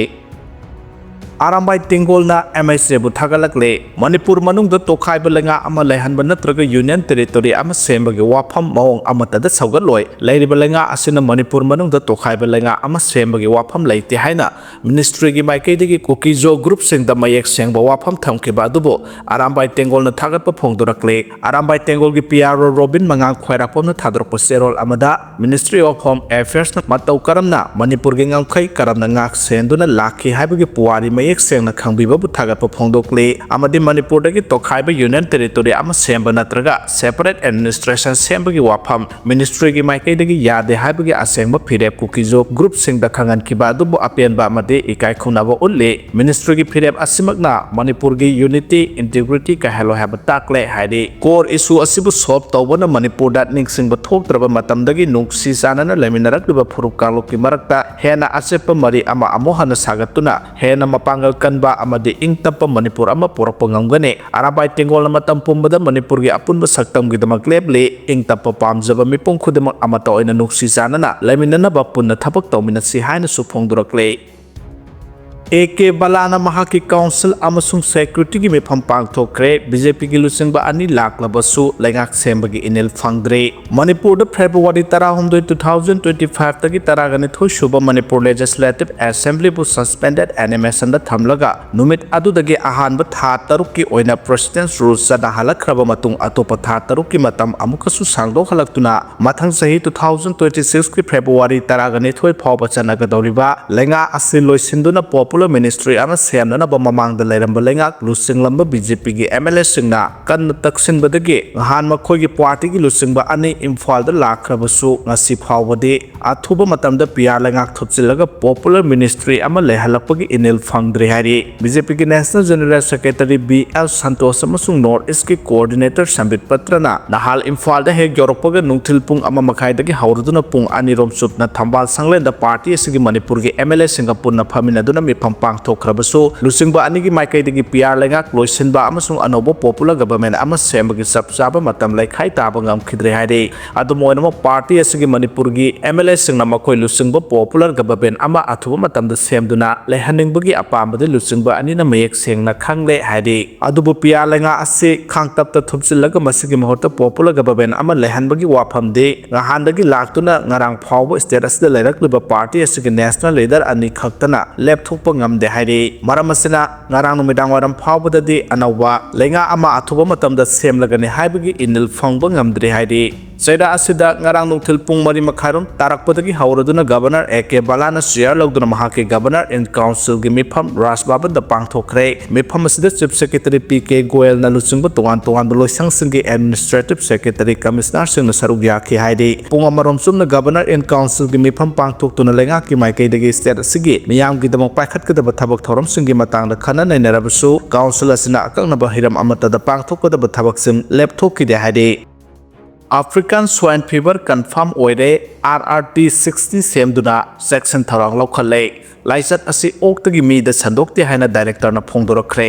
ꯑꯥꯔꯥꯝꯕꯥꯏ ꯇꯦꯡꯒꯣꯜꯅ ꯑꯦꯝ ꯑꯩꯆ ꯑꯦꯕꯨ ꯊꯥꯒꯠꯂꯛꯂꯦ꯫ ꯃꯅꯤꯄꯨꯔ ꯃꯅꯨꯡꯗ ꯇꯣꯈꯥꯏꯕ ꯂꯩꯉꯥꯛ ꯑꯃ ꯂꯩꯍꯟꯕ ꯅꯠꯇ꯭ꯔꯒ ꯌꯨꯅꯤꯌꯟ ꯇꯦꯔꯤꯇꯣꯔꯤ ꯑꯃ ꯁꯦꯝꯕꯒꯤ ꯋꯥꯐꯝ ꯃꯑꯣꯡ ꯑꯃꯠꯇꯗ ꯁꯧꯒꯠꯂꯣꯏ꯫ ꯂꯩꯔꯤꯕ ꯂꯩꯉꯥꯛ ꯑꯁꯤꯅ ꯃꯅꯤꯄꯨꯔ ꯃꯅꯨꯡꯗ ꯇꯣꯈꯥꯏꯕ ꯂꯩꯉꯥꯛ ꯑꯃ ꯁꯦꯝꯕꯒꯤ ꯋꯥꯐꯝ ꯂꯩꯇꯦ ꯍꯥꯏꯅ ꯃꯤꯅꯤꯁꯇ꯭ꯔꯤꯒꯤ ꯃꯥꯏꯀꯩꯗꯒꯤ ꯀꯨꯀꯤꯖꯣ ꯒ꯭ꯔꯨꯞꯁꯤꯡꯗ ꯃꯌꯦꯛ ꯁꯦꯡꯕ ꯋꯥꯐꯝ ꯊꯝꯈꯤꯕ ꯑꯗꯨꯕꯨ ꯑꯥꯔꯥꯝꯕꯥꯏ ꯇꯦꯡꯒꯣꯜꯅ ꯊꯥꯒꯠꯄ ꯐꯣꯡꯗꯣꯔꯛꯂꯦ꯫ ꯑꯥꯔꯥꯝꯕꯥꯏ ꯇꯦꯡꯒꯣꯜꯒꯤ ꯄꯤ ꯑꯥꯔ ꯑꯣ ꯔꯣꯕꯤꯟ ꯃꯉꯥꯡ ꯈ꯭ꯋꯥꯏꯔꯥꯛꯄꯝꯅ ꯊꯥꯗꯣꯔꯛꯄ ꯆꯦꯔꯣꯜ ꯑꯃꯗ Ministry of Home Affairsꯅ ꯃꯇꯧ ꯀꯔꯝꯅ ꯃꯅꯤꯄꯨꯔꯒꯤ ꯉꯝꯈꯩ ꯀꯔꯝꯅ ꯉꯥꯛ ꯁꯦꯟꯗꯨꯅ ꯂꯥꯛꯈꯤ ꯍꯥꯏꯕꯒꯤ ꯄꯨꯋꯥꯔꯤ ꯃꯌꯦꯛ ꯁꯦꯡꯅ ꯈꯪꯕꯤꯕꯕꯨ ꯊꯥꯒꯠꯄ ꯐꯣꯡꯗꯣꯛꯂꯤ ꯑꯃꯗꯤ ꯃꯅꯤꯄꯨꯔꯗꯒꯤ ꯇꯣꯈꯥꯏꯕ ꯌꯨꯅꯤꯌꯟ ꯇꯦꯔꯤꯇꯣꯔꯤ ꯑꯃ ꯁꯦꯝꯕ ꯅꯠꯇ꯭ꯔꯒ ꯁꯦꯄꯔꯦꯠ ꯑꯦꯗꯃꯤꯅꯤꯁꯇ꯭ꯔꯦꯁꯟ ꯁꯦꯝꯕꯒꯤ ꯋꯥꯐꯝ ꯃꯤꯅꯤꯁꯇ꯭ꯔꯤꯒꯤ ꯃꯥꯏꯀꯩꯗꯒꯤ ꯌꯥꯗꯦ ꯍꯥꯏꯕꯒꯤ ꯑꯁꯦꯡꯕ ꯐꯤꯔꯦꯞ ꯀꯨꯀꯤꯖꯣ ꯒ꯭ꯔꯨꯞꯁꯤꯡꯗ ꯈꯪꯍꯟꯈꯤꯕ ꯑꯗꯨꯕꯨ ꯑꯄꯦꯟꯕ ꯑꯃꯗꯤ ꯏꯀꯥꯏ ꯈꯨꯝꯅꯕ ꯎꯠꯂꯤ꯫ ꯃꯤꯅꯤꯁꯇ꯭ꯔꯤꯒꯤ ꯐꯤꯔꯦꯞ ꯑꯁꯤꯃꯛꯅ ꯃꯅꯤꯄꯨꯔꯒꯤ ꯌꯨꯅꯤꯇꯤ, ꯏꯟꯇꯤꯒ꯭ꯔꯤꯇꯤ ꯀꯥꯏꯍꯜꯂꯣꯏ ꯍꯥꯏꯕ ꯇꯥꯛꯂꯦ ꯍꯥꯏꯔꯤ꯫ ꯀꯣꯔ ꯏꯁꯨ ꯑꯁꯤꯕꯨ ꯁꯣꯜꯕ ꯇꯧꯕꯅ ꯃꯅꯤꯄꯨꯔꯗ ꯅꯤꯡꯁꯤꯡꯕ ꯊꯣꯛꯇ꯭ꯔꯕ ꯃꯇꯝꯗꯒꯤ ꯅꯨꯡꯁꯤ ꯆꯥꯟꯅꯅ ꯂꯩꯃꯤꯟꯅꯔꯛꯂꯤꯕ ꯐꯨꯔꯨꯞ ꯀꯥꯡꯂꯨꯞꯀꯤ ꯃꯔꯛꯇ ꯍꯦꯟꯅ ꯑꯆꯦꯠꯄ ꯃꯔꯤ ꯑꯃ ꯑꯃꯨꯛ ꯍꯟꯅ ꯁꯥꯒꯠꯇꯨꯅ ꯍꯦꯟꯅ ꯃꯄꯥꯡꯒꯜ ꯀꯟꯕ ꯑꯃꯗꯤ ꯏꯪ ꯇꯞꯄ ꯃꯅꯤꯄꯨꯔ ꯑꯃ ꯄꯨꯔꯛꯄ ꯉꯝꯒꯅꯤ꯫ ꯑꯔꯥꯕꯥꯏ ꯇꯦꯡꯒꯣꯜꯅ ꯃꯇꯝ ꯄꯨꯝꯕꯗ ꯃꯅꯤꯄꯨꯔꯒꯤ ꯑꯄꯨꯟꯕ ꯁꯛꯇꯝꯒꯤꯗꯃꯛ ꯂꯦꯞꯂꯤ꯫ ꯏꯪ ꯇꯞꯄ ꯄꯥꯝꯖꯕ ꯃꯤꯄꯨꯝ ꯈꯨꯗꯤꯡꯃꯛ ꯑꯃꯠꯇ ꯑꯣꯏꯅ ꯅꯨꯡꯁꯤ ꯆꯥꯟꯅꯅ ꯂꯩꯃꯤꯟꯅꯅꯕ ꯄꯨꯟꯅ ꯊꯕꯛ ꯇꯧꯃꯤꯟꯅꯁꯤ ꯍꯥꯏꯅꯁꯨ ꯐꯣꯡꯗꯣꯔꯛꯂꯦ꯫ ꯑꯦ ꯀꯦ ꯕꯂꯥꯅ ꯃꯍꯥꯛꯀꯤ ꯀꯥꯎꯟꯁꯤꯜ ꯑꯃꯁꯨꯡ ꯁꯦꯀ꯭ꯌꯨꯔꯤꯇꯤꯒꯤ ꯃꯤꯐꯝ ꯄꯥꯡꯊꯣꯛꯈ꯭ꯔꯦ꯫ ꯕꯤ ꯖꯦ ꯄꯤꯒꯤ ꯂꯨꯆꯤꯡꯕ ꯑꯅꯤ ꯂꯥꯛꯂꯕꯁꯨ ꯂꯩꯉꯥꯛ ꯁꯦꯝꯕꯒꯤ ꯏꯅꯤꯜ ꯐꯪꯗ꯭ꯔꯤ꯫ ꯃꯅꯤꯄꯨꯔꯗ ꯐꯦꯕ꯭ꯔꯨꯋꯥꯔꯤ ꯇꯔꯥꯍꯨꯝꯗꯣꯏ, two thousand twenty five ꯇꯒꯤ ꯇꯔꯥꯒ ꯅꯤꯊꯣꯏ ꯁꯨꯕ ꯃꯅꯤꯄꯨꯔ ꯂꯦꯖꯤꯁꯂꯦꯇꯤꯚ ꯑꯦꯁꯦꯝꯕ꯭ꯂꯤꯕꯨ ꯁꯁꯄꯦꯟꯗꯦꯗ ꯑꯦꯅꯤꯃꯦꯁꯟꯗ ꯊꯝꯂꯒ ꯅꯨꯃꯤꯠ ꯑꯗꯨꯗꯒꯤ ꯑꯍꯥꯟꯕ ꯊꯥ ꯇꯔꯨꯛꯀꯤ ꯑꯣꯏꯅ ꯄ꯭ꯔꯦꯁꯤꯗꯦꯟꯠꯁ ꯔꯨꯜ ꯆꯠꯅꯍꯜꯂꯛꯈ꯭ꯔꯕ ꯃꯇꯨꯡ ꯑꯇꯣꯞꯄ ꯊꯥ ꯇꯔꯨꯛꯀꯤ ꯃꯇꯝ ꯑꯃꯨꯛꯀꯁꯨ ꯁꯥꯡꯗꯣꯛꯍꯜꯂꯛꯇꯨꯅ ꯃꯊꯪ ꯆꯍꯤ two thousand twenty six ꯀꯤ ꯐꯦꯕ꯭ꯔꯨꯋꯥꯔꯤ ꯇꯔꯥꯒ ꯅꯤꯊꯣꯏ ꯐꯥꯎꯕ ꯆꯠꯅꯒꯗꯧꯔꯤꯕ ꯂꯩꯉꯥꯛ ꯑꯁꯤ ꯂꯣꯏꯁꯤꯟꯗꯨꯅ ꯄꯣꯄꯨꯂꯔ ꯃꯤꯅꯤꯁꯇ꯭ꯔꯤ ꯑꯃ ꯁꯦꯝꯅꯅꯕ ꯃꯃꯥꯡꯗ ꯂꯩꯔꯝꯕ ꯂꯩꯉꯥꯛ ꯂꯨꯆꯤꯡꯂꯝꯕ ꯕꯤ ꯖꯦ ꯄꯤꯒꯤ ꯑꯦꯝ ꯑꯦꯜ ꯑꯦꯁꯤꯡꯅ ꯀꯟꯅ ꯇꯛꯁꯤꯟꯕꯗꯒꯤ ꯅꯍꯥꯟ ꯃꯈꯣꯏꯒꯤ ꯄꯥꯔꯇꯤꯒꯤ ꯂꯨꯆꯤꯡꯕ ꯑꯅꯤ ꯏꯝꯐꯥꯜꯗ ꯂꯥꯛꯈ꯭ꯔꯕꯁꯨ ꯉꯁꯤ ꯐꯥꯎꯕꯗꯤ ꯑꯊꯨꯕ ꯃꯇꯝꯗ ꯄꯤ ꯑꯥꯔ ꯂꯩꯉꯥꯛ ꯊꯨꯞꯆꯤꯜꯂꯒ ꯄꯣꯄꯨꯂꯔ ꯃꯤꯅꯤꯁꯇ꯭ꯔꯤ ꯑꯃ ꯂꯩꯍꯜꯂꯛꯄꯒꯤ ꯏꯅꯤꯜ ꯐꯪꯗ꯭ꯔꯤ ꯍꯥꯏꯔꯤ꯫ ꯕꯤ ꯖꯦ ꯄꯤꯒꯤ national general secretary B L Santosh ꯑꯃꯁꯨꯡ ꯅꯣꯔꯠ ꯏꯁꯀꯤ ꯀꯣꯑꯣꯔꯗꯤꯅꯦꯇꯔ ꯁꯝꯕꯤꯠ ꯄꯇ꯭ꯔꯅ ꯅꯍꯥꯜ ꯏꯝꯐꯥꯜꯗ ꯍꯦꯛ ꯌꯧꯔꯛꯄꯒ ꯅꯨꯡꯊꯤꯜ ꯄꯨꯡ ꯑꯃ ꯃꯈꯥꯏꯗꯒꯤ ꯍꯧꯔꯗꯨꯅ ꯄꯨꯡ ꯑꯅꯤ ꯔꯣꯝ ꯆꯨꯞꯅ ꯊꯝꯕꯥꯜ ꯁꯪꯂꯦꯟꯗ ꯄꯥꯔꯇꯤ ꯑꯁꯤꯒꯤ ꯃꯅꯤꯄꯨꯔꯒꯤ ꯑꯦꯝ ꯑꯦꯜ ꯑꯦꯁꯤꯡꯒ ꯄꯨꯟꯅ ꯐꯝꯃꯤꯟꯅꯗꯨꯅ ꯃꯤꯐꯝ ꯄꯥꯡꯊꯣꯛꯈ꯭ꯔꯕꯁꯨ ꯂꯨꯆꯤꯡꯕ ꯑꯅꯤꯒꯤ ꯃꯥꯏꯀꯩꯗꯒꯤ ꯄꯤ ꯑꯥꯔ ꯂꯩꯉꯥꯛ ꯂꯣꯏꯁꯤꯟꯕ ꯑꯃꯁꯨꯡ ꯑꯅꯧꯕ ꯄꯣꯄꯨꯂꯔ ꯒꯕꯔꯃꯦꯟ ꯑꯃ ꯁꯦꯝꯕꯒꯤ ꯆꯞ ꯆꯥꯕ ꯃꯇꯝ ꯂꯩꯈꯥꯏ ꯇꯥꯕ ꯉꯝꯈꯤꯗ꯭ꯔꯦ ꯍꯥꯏꯔꯤ꯫ ꯑꯗꯨꯝ ꯑꯣꯏꯅꯃꯛ, ꯄꯥꯔꯇꯤ ꯑꯁꯤꯒꯤ ꯃꯅꯤꯄꯨꯔꯒꯤ ꯑꯦꯝ ꯑꯦꯜ ꯑꯦꯁꯤꯡꯅ ꯃꯈꯣꯏ ꯂꯨꯆꯤꯡꯕ ꯄꯣꯄꯨꯂꯔ ꯒꯕꯔꯃꯦꯟ ꯑꯃ ꯑꯊꯨꯕ ꯃꯇꯝꯗ ꯁꯦꯝꯗꯨꯅ ꯂꯩꯍꯟꯅꯤꯡꯕꯒꯤ ꯑꯄꯥꯝꯕꯗꯤ ꯂꯨꯆꯤꯡꯕ ꯑꯅꯤꯅ ꯃꯌꯦꯛ ꯁꯦꯡꯅ ꯈꯪꯂꯦ ꯍꯥꯏꯔꯤ꯫ ꯑꯗꯨꯕꯨ ꯄꯤ ꯑꯥꯔ ꯂꯩꯉꯥꯛ ꯑꯁꯤ ꯈꯥꯡꯇꯞꯇ ꯊꯨꯞꯆꯤꯜꯂꯒ ꯃꯁꯤꯒꯤ ꯃꯍꯨꯠꯇ ꯄꯣꯄꯨꯂꯔ ꯒꯕꯔꯃꯦꯟ ꯑꯃ ꯂꯩꯍꯟꯕꯒꯤ ꯋꯥꯐꯝꯗꯤ ꯅꯍꯥꯟꯗꯒꯤ ꯂꯥꯛꯇꯨꯅ ꯉꯔꯥꯡ ꯐꯥꯎꯕ ꯁ꯭ꯇꯦꯠ ꯑꯁꯤꯗ ꯂꯩꯔꯛꯂꯤꯕ ꯄꯥꯔꯇꯤ ꯑꯁꯤꯒꯤ ꯅꯦꯁꯅꯦꯜ ꯂꯤꯗꯔ ꯑꯅꯤ ꯈꯛꯇꯅ ꯂꯦꯞꯊꯣꯛꯄ ꯉꯝꯗꯦ ꯍꯥꯏꯔꯤ꯫ ꯃꯔꯝ ꯑꯁꯤꯅ, ꯉꯔꯥꯡ ꯅꯨꯃꯤꯗꯥꯡ ꯋꯥꯏꯔꯝ ꯐꯥꯎꯕꯗꯗꯤ ꯑꯅꯧꯕ ꯂꯩꯉꯥꯛ ꯑꯃ ꯑꯊꯨꯕ ꯃꯇꯝꯗ ꯁꯦꯝꯂꯒꯅꯤ ꯍꯥꯏꯕꯒꯤ ꯏꯅꯤꯜ ꯐꯪꯕ ꯉꯝꯗ꯭ꯔꯤ ꯍꯥꯏꯔꯤ꯫ ꯆꯩꯔꯥ ꯑꯁꯤꯗ ꯉꯔꯥꯡ ꯅꯨꯡꯊꯤꯜ ꯄꯨꯡ ꯃꯔꯤ ꯃꯈꯥꯏꯔꯣꯝ ꯇꯥꯔꯛꯄꯗꯒꯤ ꯍꯧꯔꯗꯨꯅ ꯒꯕꯔꯅꯔ ꯑꯦ ꯀꯦ ꯕꯂꯥꯅ ꯆꯤꯌꯥꯔ ꯂꯧꯗꯨꯅ ꯃꯍꯥꯛꯀꯤ ꯒꯕꯔꯅꯔ ꯏꯟ ꯀꯥꯎꯟꯁꯤꯜꯒꯤ ꯃꯤꯐꯝ ꯔꯥꯖ ꯚꯕꯟꯗ ꯄꯥꯡꯊꯣꯛꯈ꯭ꯔꯦ꯫ ꯃꯤꯐꯝ ꯑꯁꯤꯗ ꯆꯤꯐ ꯁꯦꯀ꯭ꯔꯦꯇꯔꯤ ꯄꯤ ꯀꯦ ꯒꯣꯌꯜꯅ ꯂꯨꯆꯤꯡꯕ ꯇꯣꯉꯥꯟ ꯇꯣꯉꯥꯟꯕ ꯂꯣꯏꯁꯪꯁꯤꯡꯒꯤ ꯑꯦꯗꯃꯤꯅꯤꯁꯇ꯭ꯔꯦꯇꯤꯚ ꯁꯦꯀ꯭ꯔꯦꯇꯔꯤ, ꯀꯃꯤꯁꯅꯔꯁꯤꯡꯅ ꯁꯔꯨꯛ ꯌꯥꯈꯤ ꯍꯥꯏꯔꯤ꯫ ꯄꯨꯡ ꯑꯃꯔꯣꯝ ꯆꯨꯞꯅ ꯒꯕꯔꯅꯔ ꯏꯟ ꯀꯥꯎꯟꯁꯤꯜꯒꯤ ꯃꯤꯐꯝ ꯄꯥꯡꯊꯣꯛꯇꯨꯅ ꯂꯩꯉꯥꯛꯀꯤ ꯃꯥꯏꯀꯩꯗꯒꯤ ꯁ꯭ꯇꯦꯠ ꯑꯁꯤꯒꯤ ꯃꯤꯌꯥꯝꯒꯤꯗꯃꯛ ꯄꯥꯏꯈꯠꯀꯗꯕ ꯊꯕꯛ ꯊꯧꯔꯝꯁꯤꯡꯒꯤ ꯃꯇꯥꯡꯗ ꯈꯟꯅ ꯅꯩꯅꯔꯕꯁꯨ ꯀꯥꯎꯟꯁꯤꯜ ꯑꯁꯤꯅ ꯑꯀꯛꯅꯕ ꯍꯤꯔꯝ ꯑꯃꯠꯇꯗ ꯄꯥꯡꯊꯣꯛꯀꯗꯕ ꯊꯕꯛꯁꯤꯡ ꯂꯦꯞꯊꯣꯛꯈꯤꯗꯦ ꯍꯥꯏꯔꯤ꯫ ꯑꯐ꯭ꯔꯤꯀꯥꯟ ꯁ꯭ꯋꯥꯏꯟ ꯐꯤꯚꯔ ꯀꯟꯐꯥꯔꯝ ꯑꯣꯏꯔꯦ, ꯑꯥꯔ ꯑꯥꯔ ꯇꯤ ꯁꯤꯛꯁꯇꯤ ꯁꯦꯝꯗꯨꯅ ꯆꯦꯛꯁꯤꯟ ꯊꯧꯔꯥꯡ ꯂꯧꯈꯠꯂꯦ꯫ ꯂꯥꯏꯆꯠ ꯑꯁꯤ ꯑꯣꯛꯇꯒꯤ ꯃꯤꯗ ꯁꯟꯗꯣꯛꯇꯦ ꯍꯥꯏꯅ ꯗꯥꯏꯔꯦꯛꯇꯔꯅ ꯐꯣꯡꯗꯣꯔꯛꯈ꯭ꯔꯦ꯫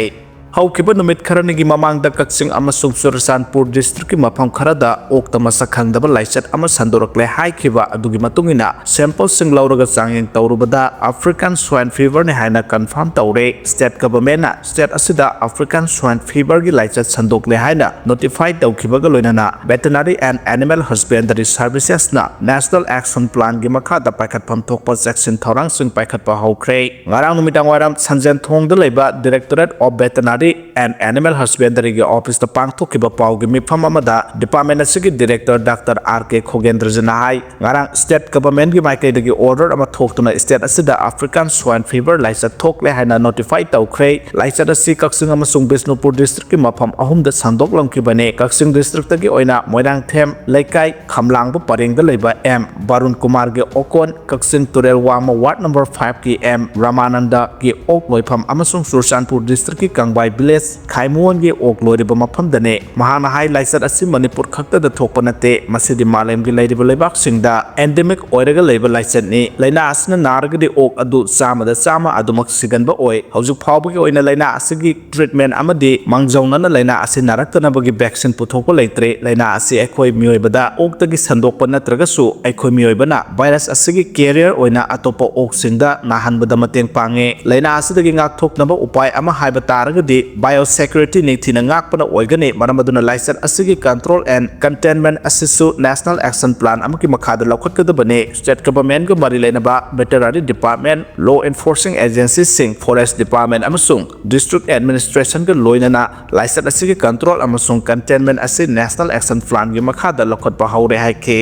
ꯍꯧꯈꯤꯕ ꯅꯨꯃꯤꯠ ꯈꯔꯅꯤꯒꯤ ꯃꯃꯥꯡꯗ ꯀꯛꯆꯤꯡ ꯑꯃꯁꯨꯡ ꯆꯨꯔꯆꯥꯟꯄꯨꯔ district ꯀꯤ ꯃꯐꯝ ꯈꯔꯗ ꯑꯣꯛꯇ ꯃꯁꯛ ꯈꯪꯗꯕ ꯂꯥꯏꯆꯠ ꯑꯃ ꯁꯟꯗꯣꯔꯛꯂꯦ ꯍꯥꯏꯈꯤꯕ ꯑꯗꯨꯒꯤ ꯃꯇꯨꯡ ꯏꯟꯅ sample ꯁꯤꯡ ꯂꯧꯔꯒ ꯆꯥꯡꯌꯦꯡ ꯇꯧꯔꯨꯕꯗ African Swine Fever ꯅꯤ ꯍꯥꯏꯅ confirm ꯇꯧꯔꯦ꯫ State government ꯅ state ꯑꯁꯤꯗ African Swine Fever ꯒꯤ ꯂꯥꯏꯆꯠ ꯁꯟꯗꯣꯛꯂꯦ ꯍꯥꯏꯅ notify ꯇꯧꯈꯤꯕꯒ ꯂꯣꯏꯅꯅ Veterinary and Animal Husbandry Services ꯅ National Action Plan ꯒꯤ ꯃꯈꯥꯗ ꯄꯥꯏꯈꯠꯐꯝ ꯊꯣꯛꯄ ꯆꯦꯛꯁꯤꯟ ꯊꯧꯔꯥꯡꯁꯤꯡ ꯄꯥꯏꯈꯠꯄ ꯍꯧꯈ꯭ꯔꯦ꯫ ꯉꯔꯥꯡ ꯅꯨꯃꯤꯗꯥꯡ ꯋꯥꯏꯔꯝ ꯁꯟꯖꯦꯟ ꯊꯣꯡꯗ ꯂꯩꯕ Directorate of Veterinary and Animal Husbandry ꯒꯤ office ꯇ ꯄꯥꯡꯊꯣꯛꯈꯤꯕ ꯄꯥꯎꯒꯤ ꯃꯤꯐꯝ ꯑꯃꯗ department ꯑꯁꯤꯒꯤ director Doctor R K ꯈꯣꯒꯦꯟꯗ꯭ꯔꯖꯅ ꯍꯥꯏ, ꯉꯔꯥꯡ state government ꯀꯤ ꯃꯥꯏꯀꯩꯗꯒꯤ order ꯑꯃ ꯊꯣꯛꯇꯨꯅ state ꯑꯁꯤꯗ African Swine Fever ꯂꯥꯏꯆꯠ ꯊꯣꯛꯂꯦ ꯍꯥꯏꯅ notify ꯇꯧꯈ꯭ꯔꯦ꯫ ꯂꯥꯏꯆꯠ ꯑꯁꯤ ꯀꯛꯆꯤꯡ ꯑꯃꯁꯨꯡ ꯕꯤꯁꯅꯨꯄꯨꯔ district ꯀꯤ ꯃꯐꯝ ꯑꯍꯨꯝꯗ ꯁꯟꯗꯣꯛꯂꯝꯈꯤꯕꯅꯤ꯫ ꯀꯛꯆꯤꯡ district ꯇꯒꯤ ꯑꯣꯏꯅ ꯃꯣꯏꯔꯥꯡꯊꯦꯝ ꯂꯩꯀꯥꯏ ꯈꯝꯂꯥꯡꯕ ꯄꯔꯦꯡꯗ ꯂꯩꯕ M ꯕꯥꯔꯨꯟ ꯀꯨꯃꯥꯔꯒꯤ ꯑꯣꯀꯣꯟ, ꯀꯛꯆꯤꯡ ꯇꯨꯔꯦꯜ ꯋꯥꯡꯃ ward number five ꯀꯤ M ꯔꯃꯥꯅꯟꯗꯒꯤ ꯑꯣꯛ ꯂꯣꯏꯐꯝ ꯑꯃꯁꯨꯡ ꯆꯨꯔꯆꯥꯟꯄꯨꯔ district ꯀꯤ ꯀꯪꯕꯥꯏ village ꯈꯥꯏꯃꯨꯋꯣꯟꯒꯤ ꯑꯣꯛ ꯂꯣꯏꯔꯤꯕ ꯃꯐꯝꯗꯅꯤ꯫ ꯃꯍꯥꯛꯅ ꯍꯥꯏ, ꯂꯥꯏꯆꯠ ꯑꯁꯤ ꯃꯅꯤꯄꯨꯔ ꯈꯛꯇꯗ ꯊꯣꯛꯄ ꯅꯠꯇꯦ, ꯃꯁꯤꯗꯤ ꯃꯥꯂꯦꯝꯒꯤ ꯂꯩꯔꯤꯕ ꯂꯩꯕꯥꯛꯁꯤꯡꯗ endemic ꯑꯣꯏꯔꯒ ꯂꯩꯕ ꯂꯥꯏꯆꯠꯅꯤ꯫ ꯂꯥꯏꯅꯥ ꯑꯁꯤꯅ ꯅꯥꯔꯒꯗꯤ ꯑꯣꯛ ꯑꯗꯨ ꯆꯥꯝꯃꯗ ꯆꯥꯝꯃ ꯑꯗꯨꯃꯛ ꯁꯤꯒꯟꯕ ꯑꯣꯏ꯫ ꯍꯧꯖꯤꯛ ꯐꯥꯎꯕꯒꯤ ꯑꯣꯏꯅ ꯂꯥꯏꯅꯥ ꯑꯁꯤꯒꯤ treatment ꯑꯃꯗꯤ ꯃꯥꯡꯖꯧꯅꯅ ꯂꯥꯏꯅꯥ ꯑꯁꯤ ꯅꯥꯔꯛꯇꯅꯕꯒꯤ vaccine ꯄꯨꯊꯣꯛꯄ ꯂꯩꯇ꯭ꯔꯤ꯫ ꯂꯥꯏꯅꯥ ꯑꯁꯤ ꯑꯩꯈꯣꯏ ꯃꯤꯑꯣꯏꯕꯗ ꯑꯣꯛꯇꯒꯤ ꯁꯟꯗꯣꯛꯄ ꯅꯠꯇ꯭ꯔꯒꯁꯨ ꯑꯩꯈꯣꯏ ꯃꯤꯑꯣꯏꯕꯅ virus ꯑꯁꯤꯒꯤ carrier ꯑꯣꯏꯅ ꯑꯇꯣꯞꯄ ꯑꯣꯛꯁꯤꯡꯗ ꯅꯥꯍꯟꯕꯗ ꯃꯇꯦꯡ ꯄꯥꯡꯉꯤ꯫ ꯂꯥꯏꯅꯥ ꯑꯁꯤꯗꯒꯤ ꯉꯥꯛꯊꯣꯛꯅꯕ ꯎꯄꯥꯏ ꯑꯃ ꯍꯥꯏꯕ ꯇꯥꯔꯒꯗꯤ biosecurity ꯅꯤꯡꯊꯤꯅ ꯉꯥꯛꯄꯅ ꯑꯣꯏꯒꯅꯤ꯫ ꯃꯔꯝ ꯑꯗꯨꯅ ꯂꯥꯏꯆꯠ ꯑꯁꯤꯒꯤ control and containment ꯑꯁꯤꯁꯨ National Action Plan ꯑꯃꯒꯤ ꯃꯈꯥꯗ ꯂꯧꯈꯠꯀꯗꯕꯅꯤ꯫ State government ꯀ ꯃꯔꯤ ꯂꯩꯅꯕ veterinary department, law enforcing agency ꯁꯤꯡ, forest department ꯑꯃꯁꯨꯡ district administration ꯀ ꯂꯣꯏꯅꯅ ꯂꯥꯏꯆꯠ ꯑꯁꯤꯒꯤ control ꯑꯃꯁꯨꯡ containment ꯑꯁꯤ National Action Plan ꯒꯤ ꯃꯈꯥꯗ ꯂꯧꯈꯠꯄ ꯍꯧꯔꯦ ꯍꯥꯏꯈꯤ꯫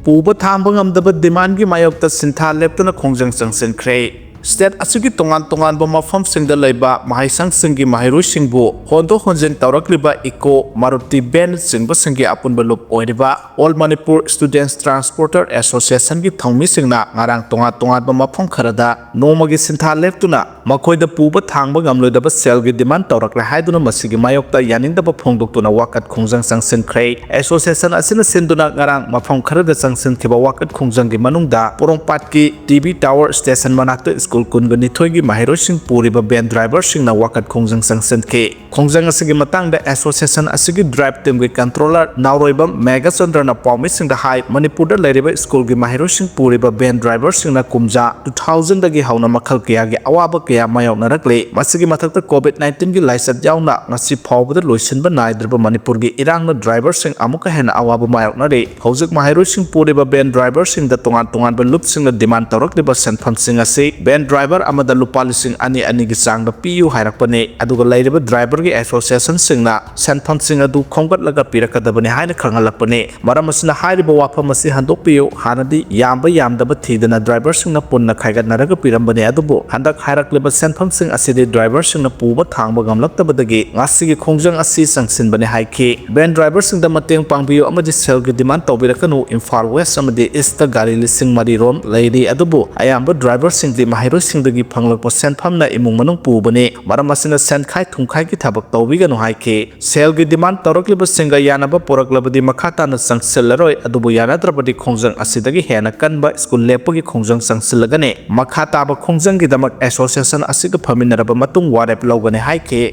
ꯄꯨꯕ ꯊꯥꯡꯕ ꯉꯝꯗꯕ demand ꯀꯤ ꯃꯥꯌꯣꯛꯇ ꯁꯤꯟꯊꯥ ꯂꯦꯞꯇꯅ ꯈꯣꯡꯖꯪ ꯆꯪꯁꯤꯟꯈ꯭ꯔꯦ꯫ State ꯑꯁꯤꯒꯤ ꯇꯣꯉꯥꯟ ꯇꯣꯉꯥꯟꯕ ꯃꯐꯝꯁꯤꯡꯗ ꯂꯩꯕ ꯃꯍꯩꯁꯪꯁꯤꯡꯒꯤ ꯃꯍꯩꯔꯣꯏꯁꯤꯡꯕꯨ ꯍꯣꯟꯗꯣꯛ ꯍꯣꯟꯖꯤꯟ ꯇꯧꯔꯛꯂꯤꯕ ꯏꯀꯣ, ꯃꯥꯔꯨꯇꯤ van ꯅꯆꯤꯡꯕꯁꯤꯡꯒꯤ ꯑꯄꯨꯟꯕ ꯂꯨꯞ ꯑꯣꯏꯔꯤꯕ All Manipur Students Transporter Association ꯒꯤ ꯊꯧꯃꯤꯁꯤꯡꯅ ꯉꯔꯥꯡ ꯇꯣꯉꯥꯟ ꯇꯣꯉꯥꯟꯕ ꯃꯐꯝ ꯈꯔꯗ ꯅꯣꯡꯃꯒꯤ ꯁꯤꯟꯊꯥ ꯂꯦꯞꯇꯨꯅ ꯃꯈꯣꯏꯗ ꯄꯨꯕ ꯊꯥꯡꯕ ꯉꯝꯂꯣꯏꯗꯕ ꯁꯦꯜꯒꯤ demand ꯇꯧꯔꯛꯂꯦ ꯍꯥꯏꯗꯨꯅ ꯃꯁꯤꯒꯤ ꯃꯥꯌꯣꯛꯇ ꯌꯥꯅꯤꯡꯗꯕ ꯐꯣꯡꯗꯣꯛꯇꯨꯅ ꯋꯥꯀꯠ ꯈꯣꯡꯖꯪ ꯆꯪꯁꯤꯟꯈ꯭ꯔꯦ꯫ Association ꯑꯁꯤꯅ ꯁꯤꯟꯗꯨꯅ ꯉꯔꯥꯡ ꯃꯐꯝ ꯈꯔꯗ ꯆꯪꯁꯤꯟꯈꯤꯕ ꯋꯥꯀꯠ ꯈꯣꯡꯖꯪꯒꯤ ꯃꯅꯨꯡꯗ ꯄꯣꯔꯣꯝꯄꯥꯠꯀꯤ T V tower station ꯃꯅꯥꯛꯇ ꯁ꯭ꯀꯨꯜ ꯀꯨꯟꯒ ꯅꯤꯊꯣꯏꯒꯤ ꯃꯍꯩꯔꯣꯏꯁꯤꯡ ꯄꯨꯔꯤꯕ ꯚꯦꯟ ꯗ꯭ꯔꯥꯏꯚꯔꯁꯤꯡꯅ ꯋꯥꯀꯠ ꯈꯣꯡꯖꯪ ꯆꯪꯁꯤꯟꯈꯤ꯫ ꯈꯣꯡꯖꯪ ꯑꯁꯤꯒꯤ ꯃꯇꯥꯡꯗ ꯑꯦꯁꯣꯁꯤꯌꯦꯁꯟ ꯑꯁꯤꯒꯤ ꯗ꯭ꯔꯥꯏꯚ ꯇꯤꯝꯒꯤ ꯀꯟꯇ꯭ꯔꯣꯂꯔ ꯅꯥꯎꯔꯣꯏꯕꯝ ꯃꯦꯘꯆꯟꯗ꯭ꯔꯅ ꯄꯥꯎꯃꯤꯁꯤꯡꯗ ꯍꯥꯏ, ꯃꯅꯤꯄꯨꯔꯗ ꯂꯩꯔꯤꯕ ꯁ꯭ꯀꯨꯜꯒꯤ ꯃꯍꯩꯔꯣꯏꯁꯤꯡ ꯄꯨꯔꯤꯕ ꯚꯦꯟ ꯗ꯭ꯔꯥꯏꯚꯔꯁꯤꯡꯅ ꯀꯨꯝꯖꯥ ꯇꯨ ꯊꯥꯎꯖꯟꯗꯒꯤ ꯍꯧꯅ ꯃꯈꯜ ꯀꯌꯥꯒꯤ ꯑꯋꯥꯕ ꯀꯌꯥ ꯃꯥꯌꯣꯛꯅꯔꯛꯂꯤ꯫ ꯃꯁꯤꯒꯤ ꯃꯊꯛꯇ ꯀꯣꯚꯤꯗ ꯅꯥꯏꯟꯇꯤꯟꯒꯤ ꯂꯥꯏꯆꯠ ꯌꯥꯎꯅ ꯉꯁꯤ ꯐꯥꯎꯕꯗ ꯂꯣꯏꯁꯤꯟꯕ ꯅꯥꯏꯗ꯭ꯔꯕ ꯃꯅꯤꯄꯨꯔꯒꯤ ꯏꯔꯥꯡꯅ ꯗ꯭ꯔꯥꯏꯚꯔꯁꯤꯡ ꯑꯃꯨꯛꯀ ꯍꯦꯟꯅ ꯑꯋꯥꯕ ꯃꯥꯌꯣꯛꯅꯔꯤ꯫ ꯍꯧꯖꯤꯛ ꯃꯍꯩꯔꯣꯏꯁꯤꯡ ꯄꯨꯔꯤꯕ ꯚꯦꯟ ꯗ꯭ꯔꯥꯏꯚꯔꯁꯤꯡꯗ ꯇꯣꯉꯥꯟ ꯇꯣꯉꯥꯟꯕ ꯂꯨꯞꯁꯤꯡꯅ ꯗꯤꯃꯥꯟ ꯇꯧꯔꯛꯂꯤꯕ ꯁꯦꯟꯐꯝꯁꯤꯡ ꯑꯁꯤ ꯚꯦꯟ ꯗ꯭ꯔꯥꯏꯚꯔ ꯑꯃꯗ ꯂꯨꯄꯥ ꯂꯤꯁꯤꯡ ꯑꯅꯤ, ꯑꯅꯤꯒꯤ ꯆꯥꯡꯗ ꯄꯤꯌꯨ ꯍꯥꯏꯔꯛꯄꯅꯤ꯫ ꯑꯗꯨꯒ ꯂꯩꯔꯤꯕ ꯗ꯭ꯔꯥꯏꯚꯔꯒꯤ ꯑꯦꯁꯣꯁꯤꯌꯦꯁꯟꯁꯤꯡꯅ ꯁꯦꯟꯐꯝꯁꯤꯡ ꯑꯗꯨ ꯈꯣꯝꯒꯠꯂꯒ ꯄꯤꯔꯛꯀꯗꯕꯅꯤ ꯍꯥꯏꯅ ꯈꯪꯍꯜꯂꯛꯄꯅꯤ꯫ ꯃꯔꯝ ꯑꯁꯤꯅ ꯍꯥꯏꯔꯤꯕ ꯋꯥꯐꯝ ꯑꯁꯤ ꯍꯟꯗꯣꯛꯄꯤꯌꯨ꯫ ꯍꯥꯟꯅꯗꯤ ꯌꯥꯝꯕ ꯌꯥꯝꯗꯕ ꯊꯤꯗꯅ ꯗ꯭ꯔꯥꯏꯚꯔꯁꯤꯡꯅ ꯄꯨꯟꯅ ꯈꯥꯏꯒꯠꯅꯔꯒ ꯄꯤꯔꯝꯕꯅꯤ, ꯑꯗꯨꯕꯨ ꯍꯟꯗꯛ ꯍꯥꯏꯔꯛꯂꯤꯕ ꯁꯦꯟꯐꯝꯁꯤꯡ ꯑꯁꯤꯗꯤ ꯗ꯭ꯔꯥꯏꯚꯔꯁꯤꯡꯅ ꯄꯨꯕ ꯊꯥꯡꯕ ꯉꯝꯂꯛꯇꯕꯗꯒꯤ ꯉꯁꯤꯒꯤ ꯈꯣꯡꯖꯪ ꯑꯁꯤ ꯆꯪꯁꯤꯟꯕꯅꯤ ꯍꯥꯏꯈꯤ꯫ ꯚꯦꯟ ꯗ꯭ꯔꯥꯏꯚꯔꯁꯤꯡꯗ ꯃꯇꯦꯡ ꯄꯥꯡꯕꯤꯌꯨ ꯑꯃꯗꯤ ꯁꯦꯜꯒꯤ ꯗꯤꯃꯥꯟ ꯇꯧꯕꯤꯔꯛꯀꯅꯨ꯫ ꯏꯝꯐꯥꯜ ꯋꯦꯁ ꯑꯃꯗꯤ ꯏꯁꯇ ꯒꯥꯔꯤ ꯂꯤꯁꯤꯡ ꯃꯔꯤ ꯔꯣꯝ ꯂꯩꯔꯤ, ꯑꯗꯨꯕꯨ ꯑꯌꯥꯝꯕ ꯗ꯭ꯔꯥꯏꯚꯔꯁꯤꯡꯗꯤ ꯃꯍꯩꯔꯣꯏꯁꯤꯡꯗꯒꯤ ꯐꯪꯂꯛꯄ ꯁꯦꯟꯐꯝꯅ ꯏꯃꯨꯡ ꯃꯅꯨꯡ ꯄꯨꯕꯅꯤ꯫ ꯃꯔꯝ ꯑꯁꯤꯅ ꯁꯦꯟꯈꯥꯏ ꯊꯨꯝꯈꯥꯏꯒꯤ ꯊꯕꯛ ꯇꯧꯕꯤꯒꯅꯨ ꯍꯥꯏꯈꯤ꯫ ꯁꯦꯜꯒꯤ ꯗꯤꯃꯥꯟ ꯇꯧꯔꯛꯂꯤꯕꯁꯤꯡꯒ ꯌꯥꯅꯕ ꯄꯨꯔꯛꯂꯕꯗꯤ ꯃꯈꯥ ꯇꯥꯅ ꯆꯪꯁꯤꯜꯂꯔꯣꯏ, ꯑꯗꯨꯕꯨ ꯌꯥꯅꯗ꯭ꯔꯕꯗꯤ ꯈꯣꯡꯖꯪ ꯑꯁꯤꯗꯒꯤ ꯍꯦꯟꯅ ꯀꯟꯕ ꯁ꯭ꯀꯨꯜ ꯂꯦꯞꯄꯒꯤ ꯈꯣꯡꯖꯪ ꯆꯪꯁꯤꯜꯂꯒꯅꯤ꯫ ꯃꯈꯥ ꯇꯥꯕ ꯈꯣꯡꯖꯪꯒꯤꯗꯃꯛ ꯑꯦꯁꯣꯁꯤꯌꯦꯁꯟ ꯑꯁꯤꯒ ꯐꯝꯃꯤꯟꯅꯔꯕ ꯃꯇꯨꯡ ꯋꯥꯔꯦꯞ ꯂꯧꯒꯅꯤ ꯍꯥꯏꯈꯤ꯫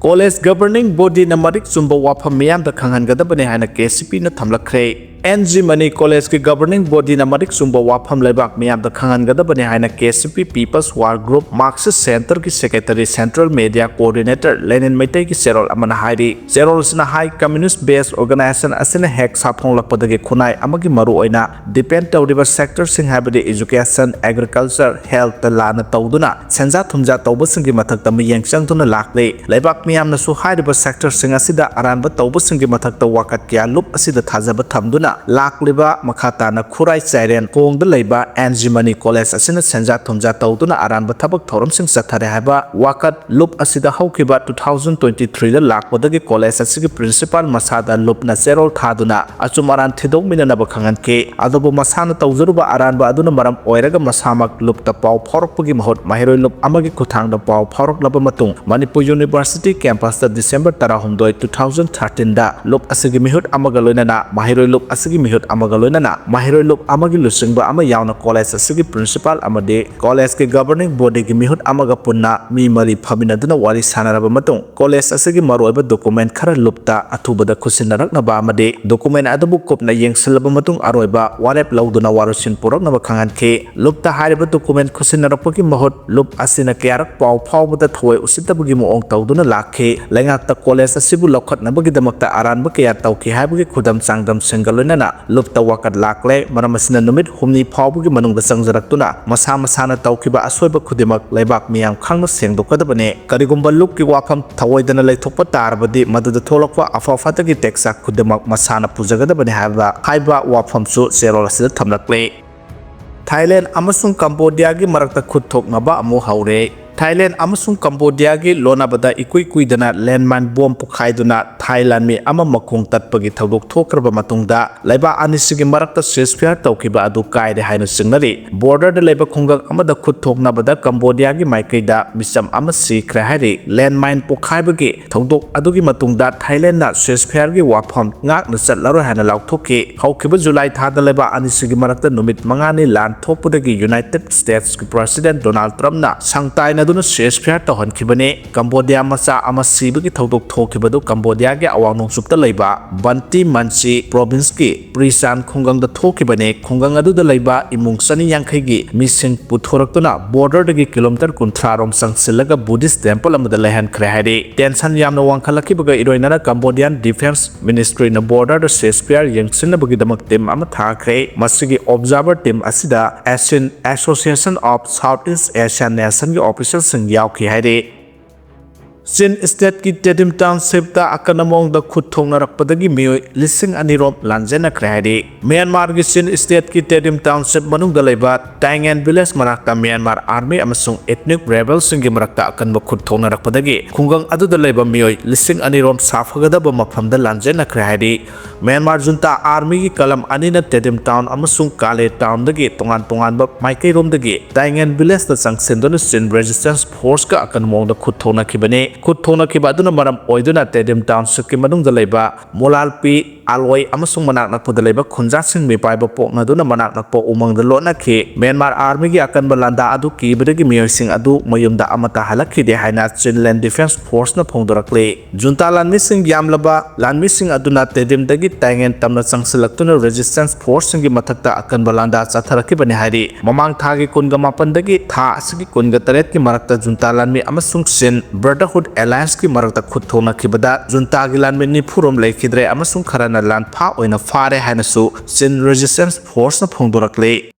ꯀꯣꯂꯦꯖ ꯒꯕꯔꯅꯤꯡ ꯕꯣꯗꯤꯅ ꯃꯔꯤꯛ ꯆꯨꯝꯕ ꯋꯥꯐꯝ ꯃꯤꯌꯥꯝꯗ ꯈꯪꯍꯟꯒꯗꯕꯅꯤ ꯍꯥꯏꯅ ꯀꯦ ꯁꯤ ꯄꯤꯅ ꯊꯝꯂꯛꯈ꯭ꯔꯦ꯫ ꯑꯦꯟ ꯖꯤ ꯃꯅꯤ ꯀꯣꯂꯦꯖꯀꯤ ꯒꯕꯔꯅꯤꯡ ꯕꯣꯗꯤꯅ ꯃꯔꯤꯛ ꯆꯨꯝꯕ ꯋꯥꯐꯝ ꯂꯩꯕꯥꯛ ꯃꯤꯌꯥꯝꯗ ꯈꯪꯍꯟꯒꯗꯕꯅꯤ ꯍꯥꯏꯅ K C P people's war group Marxist ꯁꯦꯟꯇꯔꯒꯤ secretary, central media coordinator Lenin ꯃꯩꯇꯩꯒꯤ ꯆꯦꯔꯣꯜ ꯑꯃꯅ ꯍꯥꯏꯔꯤ꯫ ꯆꯦꯔꯣꯜ ꯑꯁꯤꯅ ꯍꯥꯏ, ꯀꯝꯃ꯭ꯌꯨꯅꯤꯁ꯭ꯠ ꯕꯦꯁ ꯑꯣꯔꯒꯅꯥꯏꯖꯦꯁꯟ ꯑꯁꯤꯅ ꯍꯦꯛ ꯁꯥꯐꯣꯡꯂꯛꯄꯗꯒꯤ ꯈꯨꯟꯅꯥꯏ ꯑꯃꯒꯤ ꯃꯔꯨꯑꯣꯏꯅ ꯗꯤꯄꯦꯟꯗ ꯇꯧꯔꯤꯕ ꯁꯦꯛꯇꯔꯁꯤꯡ, ꯍꯥꯏꯕꯗꯤ ꯏꯖꯨꯀꯦꯁꯟ, ꯑꯦꯒ꯭ꯔꯤꯀꯜꯆꯔ, ꯍꯦꯜꯊꯇ ꯂꯥꯟꯅ ꯇꯧꯗꯨꯅ ꯁꯦꯟꯖꯥ ꯊꯨꯝꯖꯥ ꯇꯧꯕꯁꯤꯡꯒꯤ ꯃꯊꯛꯇ ꯃꯤꯠꯌꯦꯡ ꯆꯪꯗꯨꯅ ꯂꯥꯛꯂꯤ꯫ ꯂꯩꯕꯥꯛ ꯃꯤꯌꯥꯝꯅꯁꯨ ꯍꯥꯏꯔꯤꯕ ꯁꯦꯛꯇꯔꯁꯤꯡ ꯑꯁꯤꯗ ꯑꯔꯥꯟꯕ ꯇꯧꯕꯁꯤꯡꯒꯤ ꯃꯊꯛꯇ ꯋꯥꯀꯠ ꯀꯌꯥ ꯂꯨꯞ ꯑꯁꯤꯗ ꯊꯥꯖꯕ ꯊꯝꯗꯨꯅ ꯂꯥꯛꯂꯤꯕ꯫ ꯃꯈꯥ ꯇꯥꯅ ꯈꯨꯔꯥꯏ ꯆꯥꯏꯔꯦꯟ ꯈꯣꯡꯗ ꯂꯩꯕ ꯑꯦꯟ ꯖꯤ ꯃꯅꯤ ꯀꯣꯂꯦꯖ ꯑꯁꯤꯅ ꯁꯦꯟꯖꯥ ꯊꯨꯝꯖꯥ ꯇꯧꯗꯨꯅ ꯑꯔꯥꯟꯕ ꯊꯕꯛ ꯊꯧꯔꯝꯁꯤꯡ ꯆꯠꯊꯔꯦ ꯍꯥꯏꯕ ꯋꯥꯀꯠ ꯂꯨꯞ ꯑꯁꯤꯗ ꯍꯧꯈꯤꯕ ꯇꯨ ꯊꯥꯎꯖꯟ ꯇ꯭ꯋꯦꯟꯇꯤ ꯊ꯭ꯔꯤꯗ ꯂꯥꯛꯄꯗꯒꯤ ꯀꯣꯂꯦꯖ ꯑꯁꯤꯒꯤ ꯄ꯭ꯔꯤꯟꯁꯤꯄꯥꯜ ꯃꯁꯥꯗ ꯂꯨꯞꯅ ꯆꯦꯔꯣꯜ ꯊꯥꯗꯨꯅ ꯑꯆꯨꯝ ꯑꯔꯥꯟ ꯊꯤꯗꯣꯛꯃꯤꯟꯅꯅꯕ ꯈꯪꯍꯟꯈꯤ꯫ ꯑꯗꯨꯕꯨ ꯃꯁꯥꯅ ꯇꯧꯖꯔꯨꯕ ꯑꯔꯥꯟꯕ ꯑꯗꯨꯅ ꯃꯔꯝ ꯑꯣꯏꯔꯒ ꯃꯁꯥꯃꯛ ꯂꯨꯞꯇ ꯄꯥꯎ ꯐꯥꯎꯔꯛꯄꯒꯤ ꯃꯍꯨꯠ ꯃꯍꯩꯔꯣꯏ ꯂꯨꯞ ꯑꯃꯒꯤ ꯈꯨꯠꯊꯥꯡꯗ ꯄꯥꯎ ꯐꯥꯎꯔꯛꯂꯕ ꯃꯇꯨꯡ ꯃꯅꯤꯄꯨꯔ ꯌꯨꯅꯤꯚꯔꯁꯤꯇꯤ ꯀꯦꯝꯄꯁꯇ ꯗꯤꯁꯦꯝꯕꯔ ꯇꯔꯥꯍꯨꯝꯗꯣꯏ, ꯇꯨ ꯊꯥꯎꯖꯟ ꯊꯥꯔꯇꯤꯟꯗ ꯂꯨꯞ ꯑꯁꯤꯒꯤ ꯃꯤꯍꯨꯠ ꯑꯃꯒ ꯂꯣꯏꯅꯅ ꯃꯍꯩꯔꯣꯏ ꯂꯨꯞ ꯑꯁꯤ ꯑꯁꯤꯒꯤ ꯃꯤꯍꯨꯠ ꯑꯃꯒ ꯂꯣꯏꯅꯅ ꯃꯍꯩꯔꯣꯏ ꯂꯨꯞ ꯑꯃꯒꯤ ꯂꯨꯆꯤꯡꯕ ꯑꯃ ꯌꯥꯎꯅ ꯀꯣꯂꯦꯖ ꯑꯁꯤꯒꯤ ꯄ꯭ꯔꯤꯟꯁꯤꯄꯥꯜ ꯑꯃꯗꯤ ꯀꯣꯂꯦꯖꯀꯤ ꯒꯕꯔꯅꯤꯡ ꯕꯣꯗꯤꯒꯤ ꯃꯤꯍꯨꯠ ꯑꯃꯒ ꯄꯨꯟꯅ ꯃꯤ ꯃꯔꯤ ꯐꯝꯃꯤꯟꯅꯗꯨꯅ ꯋꯥꯔꯤ ꯁꯥꯟꯅꯔꯕ ꯃꯇꯨꯡ, ꯀꯣꯂꯦꯖ ꯑꯁꯤꯒꯤ ꯃꯔꯨꯑꯣꯏꯕ ꯗꯣꯀꯨꯃꯦꯟ ꯈꯔ ꯂꯨꯞꯇ ꯑꯊꯨꯕꯗ ꯈꯨꯠꯁꯤꯟꯅꯔꯛꯅꯕ ꯑꯃꯗꯤ ꯗꯣꯀꯨꯃꯦꯟ ꯑꯗꯨꯕꯨ ꯀꯨꯞꯅ ꯌꯦꯡꯁꯤꯜꯂꯕ ꯃꯇꯨꯡ ꯑꯔꯣꯏꯕ ꯋꯥꯔꯦꯞ ꯂꯧꯗꯨꯅ ꯋꯥꯔꯣꯏꯁꯤꯟ ꯄꯨꯔꯛꯅꯕ ꯈꯪꯍꯟꯈꯤ꯫ ꯂꯨꯞꯇ ꯍꯥꯏꯔꯤꯕ ꯗꯣꯀꯨꯃꯦꯟ ꯈꯨꯠꯁꯤꯟꯅꯔꯛꯄꯒꯤ ꯃꯍꯨꯠ ꯂꯨꯞ ꯑꯁꯤꯅ ꯀꯌꯥꯔꯛ ꯄꯥꯎ ꯐꯥꯎꯕꯗ ꯊꯑꯣꯏ ꯎꯁꯤꯠꯇꯕꯒꯤ ꯃꯑꯣꯡ ꯇꯧꯗꯨꯅ ꯂꯥꯛꯈꯤ꯫ ꯂꯩꯉꯥꯛꯇ ꯀꯣꯂꯦꯖ ꯑꯁꯤꯕꯨ ꯂꯧꯈꯠꯅꯕꯒꯤꯗꯃꯛꯇ ꯑꯔꯥꯟꯕ ꯀꯌꯥ ꯇꯧꯈꯤ ꯍꯥꯏꯕꯒꯤ ꯈꯨꯗꯝ ꯆꯥꯡꯗꯝꯁꯤꯡꯒ ꯂꯣꯏꯅꯅ ꯂꯨꯞꯇ ꯋꯥꯀꯠ ꯂꯥꯛꯂꯦ꯫ ꯃꯔꯝ ꯑꯁꯤꯅ ꯅꯨꯃꯤꯠ ꯍꯨꯝꯅꯤ ꯐꯥꯎꯕꯒꯤ ꯃꯅꯨꯡꯗ ꯆꯪꯖꯔꯛꯇꯨꯅ ꯃꯁꯥ ꯃꯁꯥꯅ ꯇꯧꯈꯤꯕ ꯑꯁꯣꯏꯕ ꯈꯨꯗꯤꯡꯃꯛ ꯂꯩꯕꯥꯛ ꯃꯤꯌꯥꯝ ꯈꯪꯅ ꯁꯦꯡꯗꯣꯛꯀꯗꯕꯅꯤ꯫ ꯀꯔꯤꯒꯨꯝꯕ ꯂꯨꯞꯀꯤ ꯋꯥꯐꯝ ꯊꯑꯣꯏꯗꯅ ꯂꯩꯊꯣꯛꯄ ꯇꯥꯔꯕꯗꯤ ꯃꯗꯨꯗ ꯊꯣꯛꯂꯛꯄ ꯑꯐ ꯐꯠꯇꯒꯤ ꯇꯦꯛꯆꯥꯛ ꯈꯨꯗꯤꯡꯃꯛ ꯃꯁꯥꯅ ꯄꯨꯖꯒꯗꯕꯅꯤ ꯍꯥꯏꯕ, ꯍꯥꯏꯕ ꯋꯥꯐꯝꯁꯨ ꯆꯦꯔꯣꯜ ꯑꯁꯤꯗ ꯊꯝꯂꯛꯂꯤ꯫ ꯊꯥꯏꯂꯦꯟ ꯑꯃꯁꯨꯡ ꯀꯝꯕꯣꯗꯤꯌꯥꯒꯤ ꯃꯔꯛꯇ ꯈꯨꯠ ꯊꯣꯛꯅꯕ ꯑꯃꯨꯛ ꯍꯧꯔꯦ꯫ ꯊꯥꯏꯂꯦꯟ ꯑꯃꯁꯨꯡ ꯀꯝꯕꯣꯗꯤꯌꯥꯒꯤ ꯂꯣꯟꯅꯕꯗ ꯏꯀꯨꯏ ꯀꯨꯏꯗꯅ ꯂꯦꯟꯃꯥꯏꯟ ꯕꯣꯝ ꯄꯣꯈꯥꯏꯗꯨꯅ ꯊꯥꯏ ꯂꯥꯟꯃꯤ ꯑꯃ ꯃꯈꯣꯡ ꯇꯠꯄꯒꯤ ꯊꯧꯗꯣꯛ ꯊꯣꯛꯈ꯭ꯔꯕ ꯃꯇꯨꯡꯗ, ꯂꯩꯕꯥꯛ ꯑꯅꯤꯁꯤꯒꯤ ꯃꯔꯛꯇ ceasefire ꯇꯧꯈꯤꯕ ꯑꯗꯨ ꯀꯥꯏꯔꯦ ꯍꯥꯏꯅ ꯆꯤꯡꯅꯔꯤ꯫ ꯕꯣꯔꯗꯔꯗ ꯂꯩꯕ ꯈꯨꯡꯒꯪ ꯑꯃꯗ ꯈꯨꯠ ꯊꯣꯛꯅꯕꯗ ꯀꯝꯕꯣꯗꯤꯌꯥꯒꯤ ꯃꯥꯏꯀꯩꯗ ꯃꯤꯆꯝ ꯑꯃ ꯁꯤꯈ꯭ꯔꯦ ꯍꯥꯏꯔꯤ꯫ ꯂꯦꯟꯃꯥꯏꯟ ꯄꯣꯈꯥꯏꯕꯒꯤ ꯊꯧꯗꯣꯛ ꯑꯗꯨꯒꯤ ꯃꯇꯨꯡꯗ ꯊꯥꯏꯂꯦꯟꯗ ceasefireꯒꯤ ꯋꯥꯐꯝ ꯉꯥꯛꯅ ꯆꯠꯂꯔꯣꯏ ꯍꯥꯏꯅ ꯂꯥꯎꯊꯣꯛꯈꯤ꯫ ꯍꯧꯈꯤꯕ ꯖꯨꯂꯥꯏ ꯊꯥꯗ ꯂꯩꯕꯥꯛ ꯑꯅꯤꯁꯤꯒꯤ ꯃꯔꯛꯇ ꯅꯨꯃꯤꯠ ꯃꯉꯥꯅꯤ ꯂꯥꯟ ꯊꯣꯛꯄꯗꯒꯤ ꯌꯨꯅꯥꯏꯇꯦꯗ ꯁ꯭ꯇꯦꯠꯁꯀꯤ ꯄ꯭ꯔꯁꯤꯗꯦꯟꯠ ꯗꯣꯅꯥꯜꯗ ꯇ꯭ꯔꯝꯞꯅ ꯁꯪ ꯇꯥꯏꯅꯗꯨꯅ ceasefire ꯇꯧꯍꯟꯈꯤꯕꯅꯤ꯫ ꯀꯝꯕꯣꯗꯤꯌꯥ ꯃꯆꯥ ꯑꯃ ꯁꯤꯕꯒꯤ ꯊꯧꯗꯣꯛ ꯊꯣꯛꯈꯤꯕꯗꯨ ꯀꯝꯕꯣꯗꯤꯌꯥꯒꯤ ꯑꯋꯥꯡ ꯅꯣꯡꯆꯨꯞꯇ ꯂꯩꯕ ꯕꯟꯇꯤ ꯃꯟꯆꯤ ꯄ꯭ꯔꯣꯚꯤꯟꯁꯀꯤ ꯄ꯭ꯔꯤꯆꯥꯟ ꯈꯨꯡꯒꯪꯗ ꯊꯣꯛꯈꯤꯕꯅꯤ꯫ ꯈꯨꯡꯒꯪ ꯑꯗꯨꯗ ꯂꯩꯕ ꯏꯃꯨꯡ ꯆꯅꯤ ꯌꯥꯡꯈꯩꯒꯤ ꯃꯤꯁꯤꯡ ꯄꯨꯊꯣꯔꯛꯇꯨꯅ ꯕꯣꯔꯗꯔꯗꯒꯤ ꯀꯤꯂꯣꯃꯤꯇꯔ ꯀꯨꯟꯊ꯭ꯔꯥ ꯔꯣꯝ ꯆꯪꯁꯤꯜꯂꯒ ꯕꯨꯙꯤꯁ꯭ꯠ ꯇꯦꯝꯄꯜ ꯑꯃꯗ ꯂꯩꯍꯟꯈ꯭ꯔꯦ ꯍꯥꯏꯔꯤ꯫ ꯇꯦꯟꯁꯟ ꯌꯥꯝꯅ ꯋꯥꯡꯈꯠꯂꯛꯈꯤꯕꯒ ꯏꯔꯣꯏꯅꯅ ꯀꯝꯕꯣꯗꯤꯌꯥꯟ ꯗꯤꯐꯦꯟꯁ ꯃꯤꯅꯤꯁꯇ꯭ꯔꯤꯅ ꯕꯣꯔꯗꯔꯗ ceasefire ꯌꯦꯡꯁꯤꯟꯅꯕꯒꯤꯗꯃꯛ ꯇꯤꯝ ꯑꯃ ꯊꯥꯈ꯭ꯔꯦ꯫ ꯃꯁꯤꯒꯤ ꯑꯣꯕꯖꯥꯔꯚꯔ ꯇꯤꯝ ꯑꯁꯤꯗ ASEAN, Association of Southeast Asian Nationꯒꯤ ꯑꯣꯐꯤꯁꯤꯌꯦꯜꯁꯤꯡ ꯌꯥꯎꯈꯤ ꯍꯥꯏꯔꯤ꯫ ꯆꯤꯟ ꯁ꯭ꯇꯦꯠꯀꯤ ꯇꯦꯗꯤꯝ ꯇꯥꯎꯟꯁꯤꯞꯇ ꯑꯀꯟꯕ ꯃꯑꯣꯡꯗ ꯈꯨꯠ ꯊꯣꯛꯅꯔꯛꯄꯗꯒꯤ ꯃꯤꯑꯣꯏ ꯂꯤꯁꯤꯡ ꯑꯅꯤ ꯔꯣꯝ ꯂꯥꯟꯖꯦꯟꯅꯈ꯭ꯔꯦ ꯍꯥꯏꯔꯤ꯫ ꯃ꯭ꯌꯥꯟꯃꯥꯔꯒꯤ ꯆꯤꯟ ꯁ꯭ꯇꯦꯠꯀꯤ ꯇꯦꯗꯤꯝ ꯇꯥꯎꯟꯁꯤꯞ ꯃꯅꯨꯡꯗ ꯂꯩꯕ ꯇꯥꯏꯉꯦꯟ ꯚꯤꯂꯦꯖ ꯃꯅꯥꯛꯇ ꯃ꯭ꯌꯥꯟꯃꯥꯔ ꯑꯥꯔꯃꯤ ꯑꯃꯁꯨꯡ ethnic rebelꯁꯤꯡꯒꯤ ꯃꯔꯛꯇ ꯑꯀꯟꯕ ꯈꯨꯠ ꯊꯣꯛꯅꯔꯛꯄꯗꯒꯤ ꯈꯨꯡꯒꯪ ꯑꯗꯨꯗ ꯂꯩꯕ ꯃꯤꯑꯣꯏ ꯂꯤꯁꯤꯡ ꯑꯅꯤ ꯔꯣꯝ ꯁꯥꯐꯒꯗꯕ ꯃꯐꯝꯗ ꯂꯥꯟꯖꯦꯟꯅꯈ꯭ꯔꯦ ꯍꯥꯏꯔꯤ꯫ ꯃ꯭ꯌꯥꯟꯃꯥꯔ ꯖꯨꯟꯇꯥ ꯑꯥꯔꯃꯤꯒꯤ ꯀꯂꯝ ꯑꯅꯤꯅ ꯇꯦꯗꯤꯝ ꯇꯥꯎꯟ ꯑꯃꯁꯨꯡ ꯀꯥꯂꯦ ꯇꯥꯎꯟꯗꯒꯤ ꯇꯣꯉꯥꯟ ꯇꯣꯉꯥꯟꯕ ꯃꯥꯏꯀꯩꯔꯣꯝꯗꯒꯤ ꯇꯥꯏꯉꯦꯟ ꯚꯤꯂꯦꯖꯇ ꯆꯪꯁꯤꯟꯗꯨꯅ ꯆꯤꯟ ꯔꯦꯖꯤꯁꯇꯦꯟꯁ ꯐꯣꯔꯁꯀ ꯑꯀꯟꯕ ꯃꯑꯣꯡꯗ ꯈꯨꯠ ꯊꯣꯛꯅꯈꯤꯕꯅꯤ꯫ ꯈꯨꯠ ꯊꯣꯛꯅꯈꯤꯕ ꯑꯗꯨꯅ ꯃꯔꯝ ꯑꯣꯏꯗꯨꯅ ꯇꯦꯗꯤꯝ ꯇꯥꯎꯟꯁꯤꯞꯀꯤ ꯃꯅꯨꯡꯗ ꯂꯩꯕ ꯃꯣꯂꯥꯜꯄꯤ ꯑꯥꯂꯣꯏ ꯑꯃꯁꯨꯡ ꯃꯅꯥꯛ ꯅꯛꯄꯗ ꯂꯩꯕ ꯈꯨꯟꯖꯥꯁꯤꯡ ꯃꯤꯄꯥꯏꯕ ꯄꯣꯛꯅꯗꯨꯅ ꯃꯅꯥꯛ ꯅꯛꯄ ꯎꯃꯪꯗ ꯂꯣꯠꯅꯈꯤ꯫ ꯃ꯭ꯌꯥꯟꯃꯥꯔ ꯑꯥꯔꯃꯤꯒꯤ ꯑꯀꯟꯕ ꯂꯥꯟꯗꯥ ꯑꯗꯨ ꯀꯤꯕꯗꯒꯤ ꯃꯤꯑꯣꯏꯁꯤꯡ ꯑꯗꯨ ꯃꯌꯨꯝꯗ ꯑꯃꯠꯇ ꯍꯜꯂꯛꯈꯤꯗꯦ ꯍꯥꯏꯅ ꯆꯤꯟꯂꯦꯟ ꯗꯤꯐꯦꯟꯁ ꯐꯣꯔꯁꯅ ꯐꯣꯡꯗꯣꯔꯛꯂꯤ꯫ ꯖꯨꯟꯇꯥ ꯂꯥꯟꯃꯤꯁꯤꯡ ꯌꯥꯝꯂꯕ ꯂꯥꯟꯃꯤꯁꯤꯡ ꯑꯗꯨꯅ ꯇꯦꯗꯤꯝꯗꯒꯤ ꯇꯥꯏꯉꯦꯟ ꯇꯝꯅ ꯆꯪꯁꯤꯜꯂꯛꯇꯨꯅ ꯔꯦꯖꯤꯁꯇꯦꯟꯁ ꯐꯣꯔꯁꯁꯤꯡꯒꯤ ꯃꯊꯛꯇ ꯑꯀꯟꯕ ꯂꯥꯟꯗꯥ ꯆꯠꯊꯔꯛꯈꯤꯕꯅꯤ ꯍꯥꯏꯔꯤ꯫ ꯃꯃꯥꯡ ꯊꯥꯒꯤ ꯀꯨꯟꯒ ꯃꯥꯄꯟꯗꯒꯤ ꯊꯥ ꯑꯁꯤꯒꯤ ꯀꯨꯟꯒ ꯇꯔꯦꯠꯀꯤ ꯃꯔꯛꯇ ꯖꯨꯟꯇꯥ ꯂꯥꯟꯃꯤ ꯑꯃꯁꯨꯡ ꯆꯤꯟ ꯕ꯭ꯔꯗꯔꯍꯨꯗ ꯑꯦꯂꯥꯌꯟꯁꯀꯤ ꯃꯔꯛꯇ ꯈꯨꯠ ꯊꯣꯛꯅꯈꯤꯕꯗ ꯖꯨꯟꯇꯥꯒꯤ ꯂꯥꯟꯃꯤ ꯅꯤꯐꯨꯔꯣꯝ ꯂꯩꯈꯤꯗ꯭ꯔꯦ ꯑꯃꯁꯨꯡ ꯈꯔꯅ ꯂꯥꯟꯐꯥ ꯑꯣꯏꯅ ꯐꯥꯔꯦ ꯍꯥꯏꯅꯁꯨ ꯆꯤꯟ ꯔꯦꯖꯤꯁꯇꯦꯟꯁ ꯐꯣꯔꯁꯅ ꯐꯣꯡꯗꯣꯔꯛꯂꯤ꯫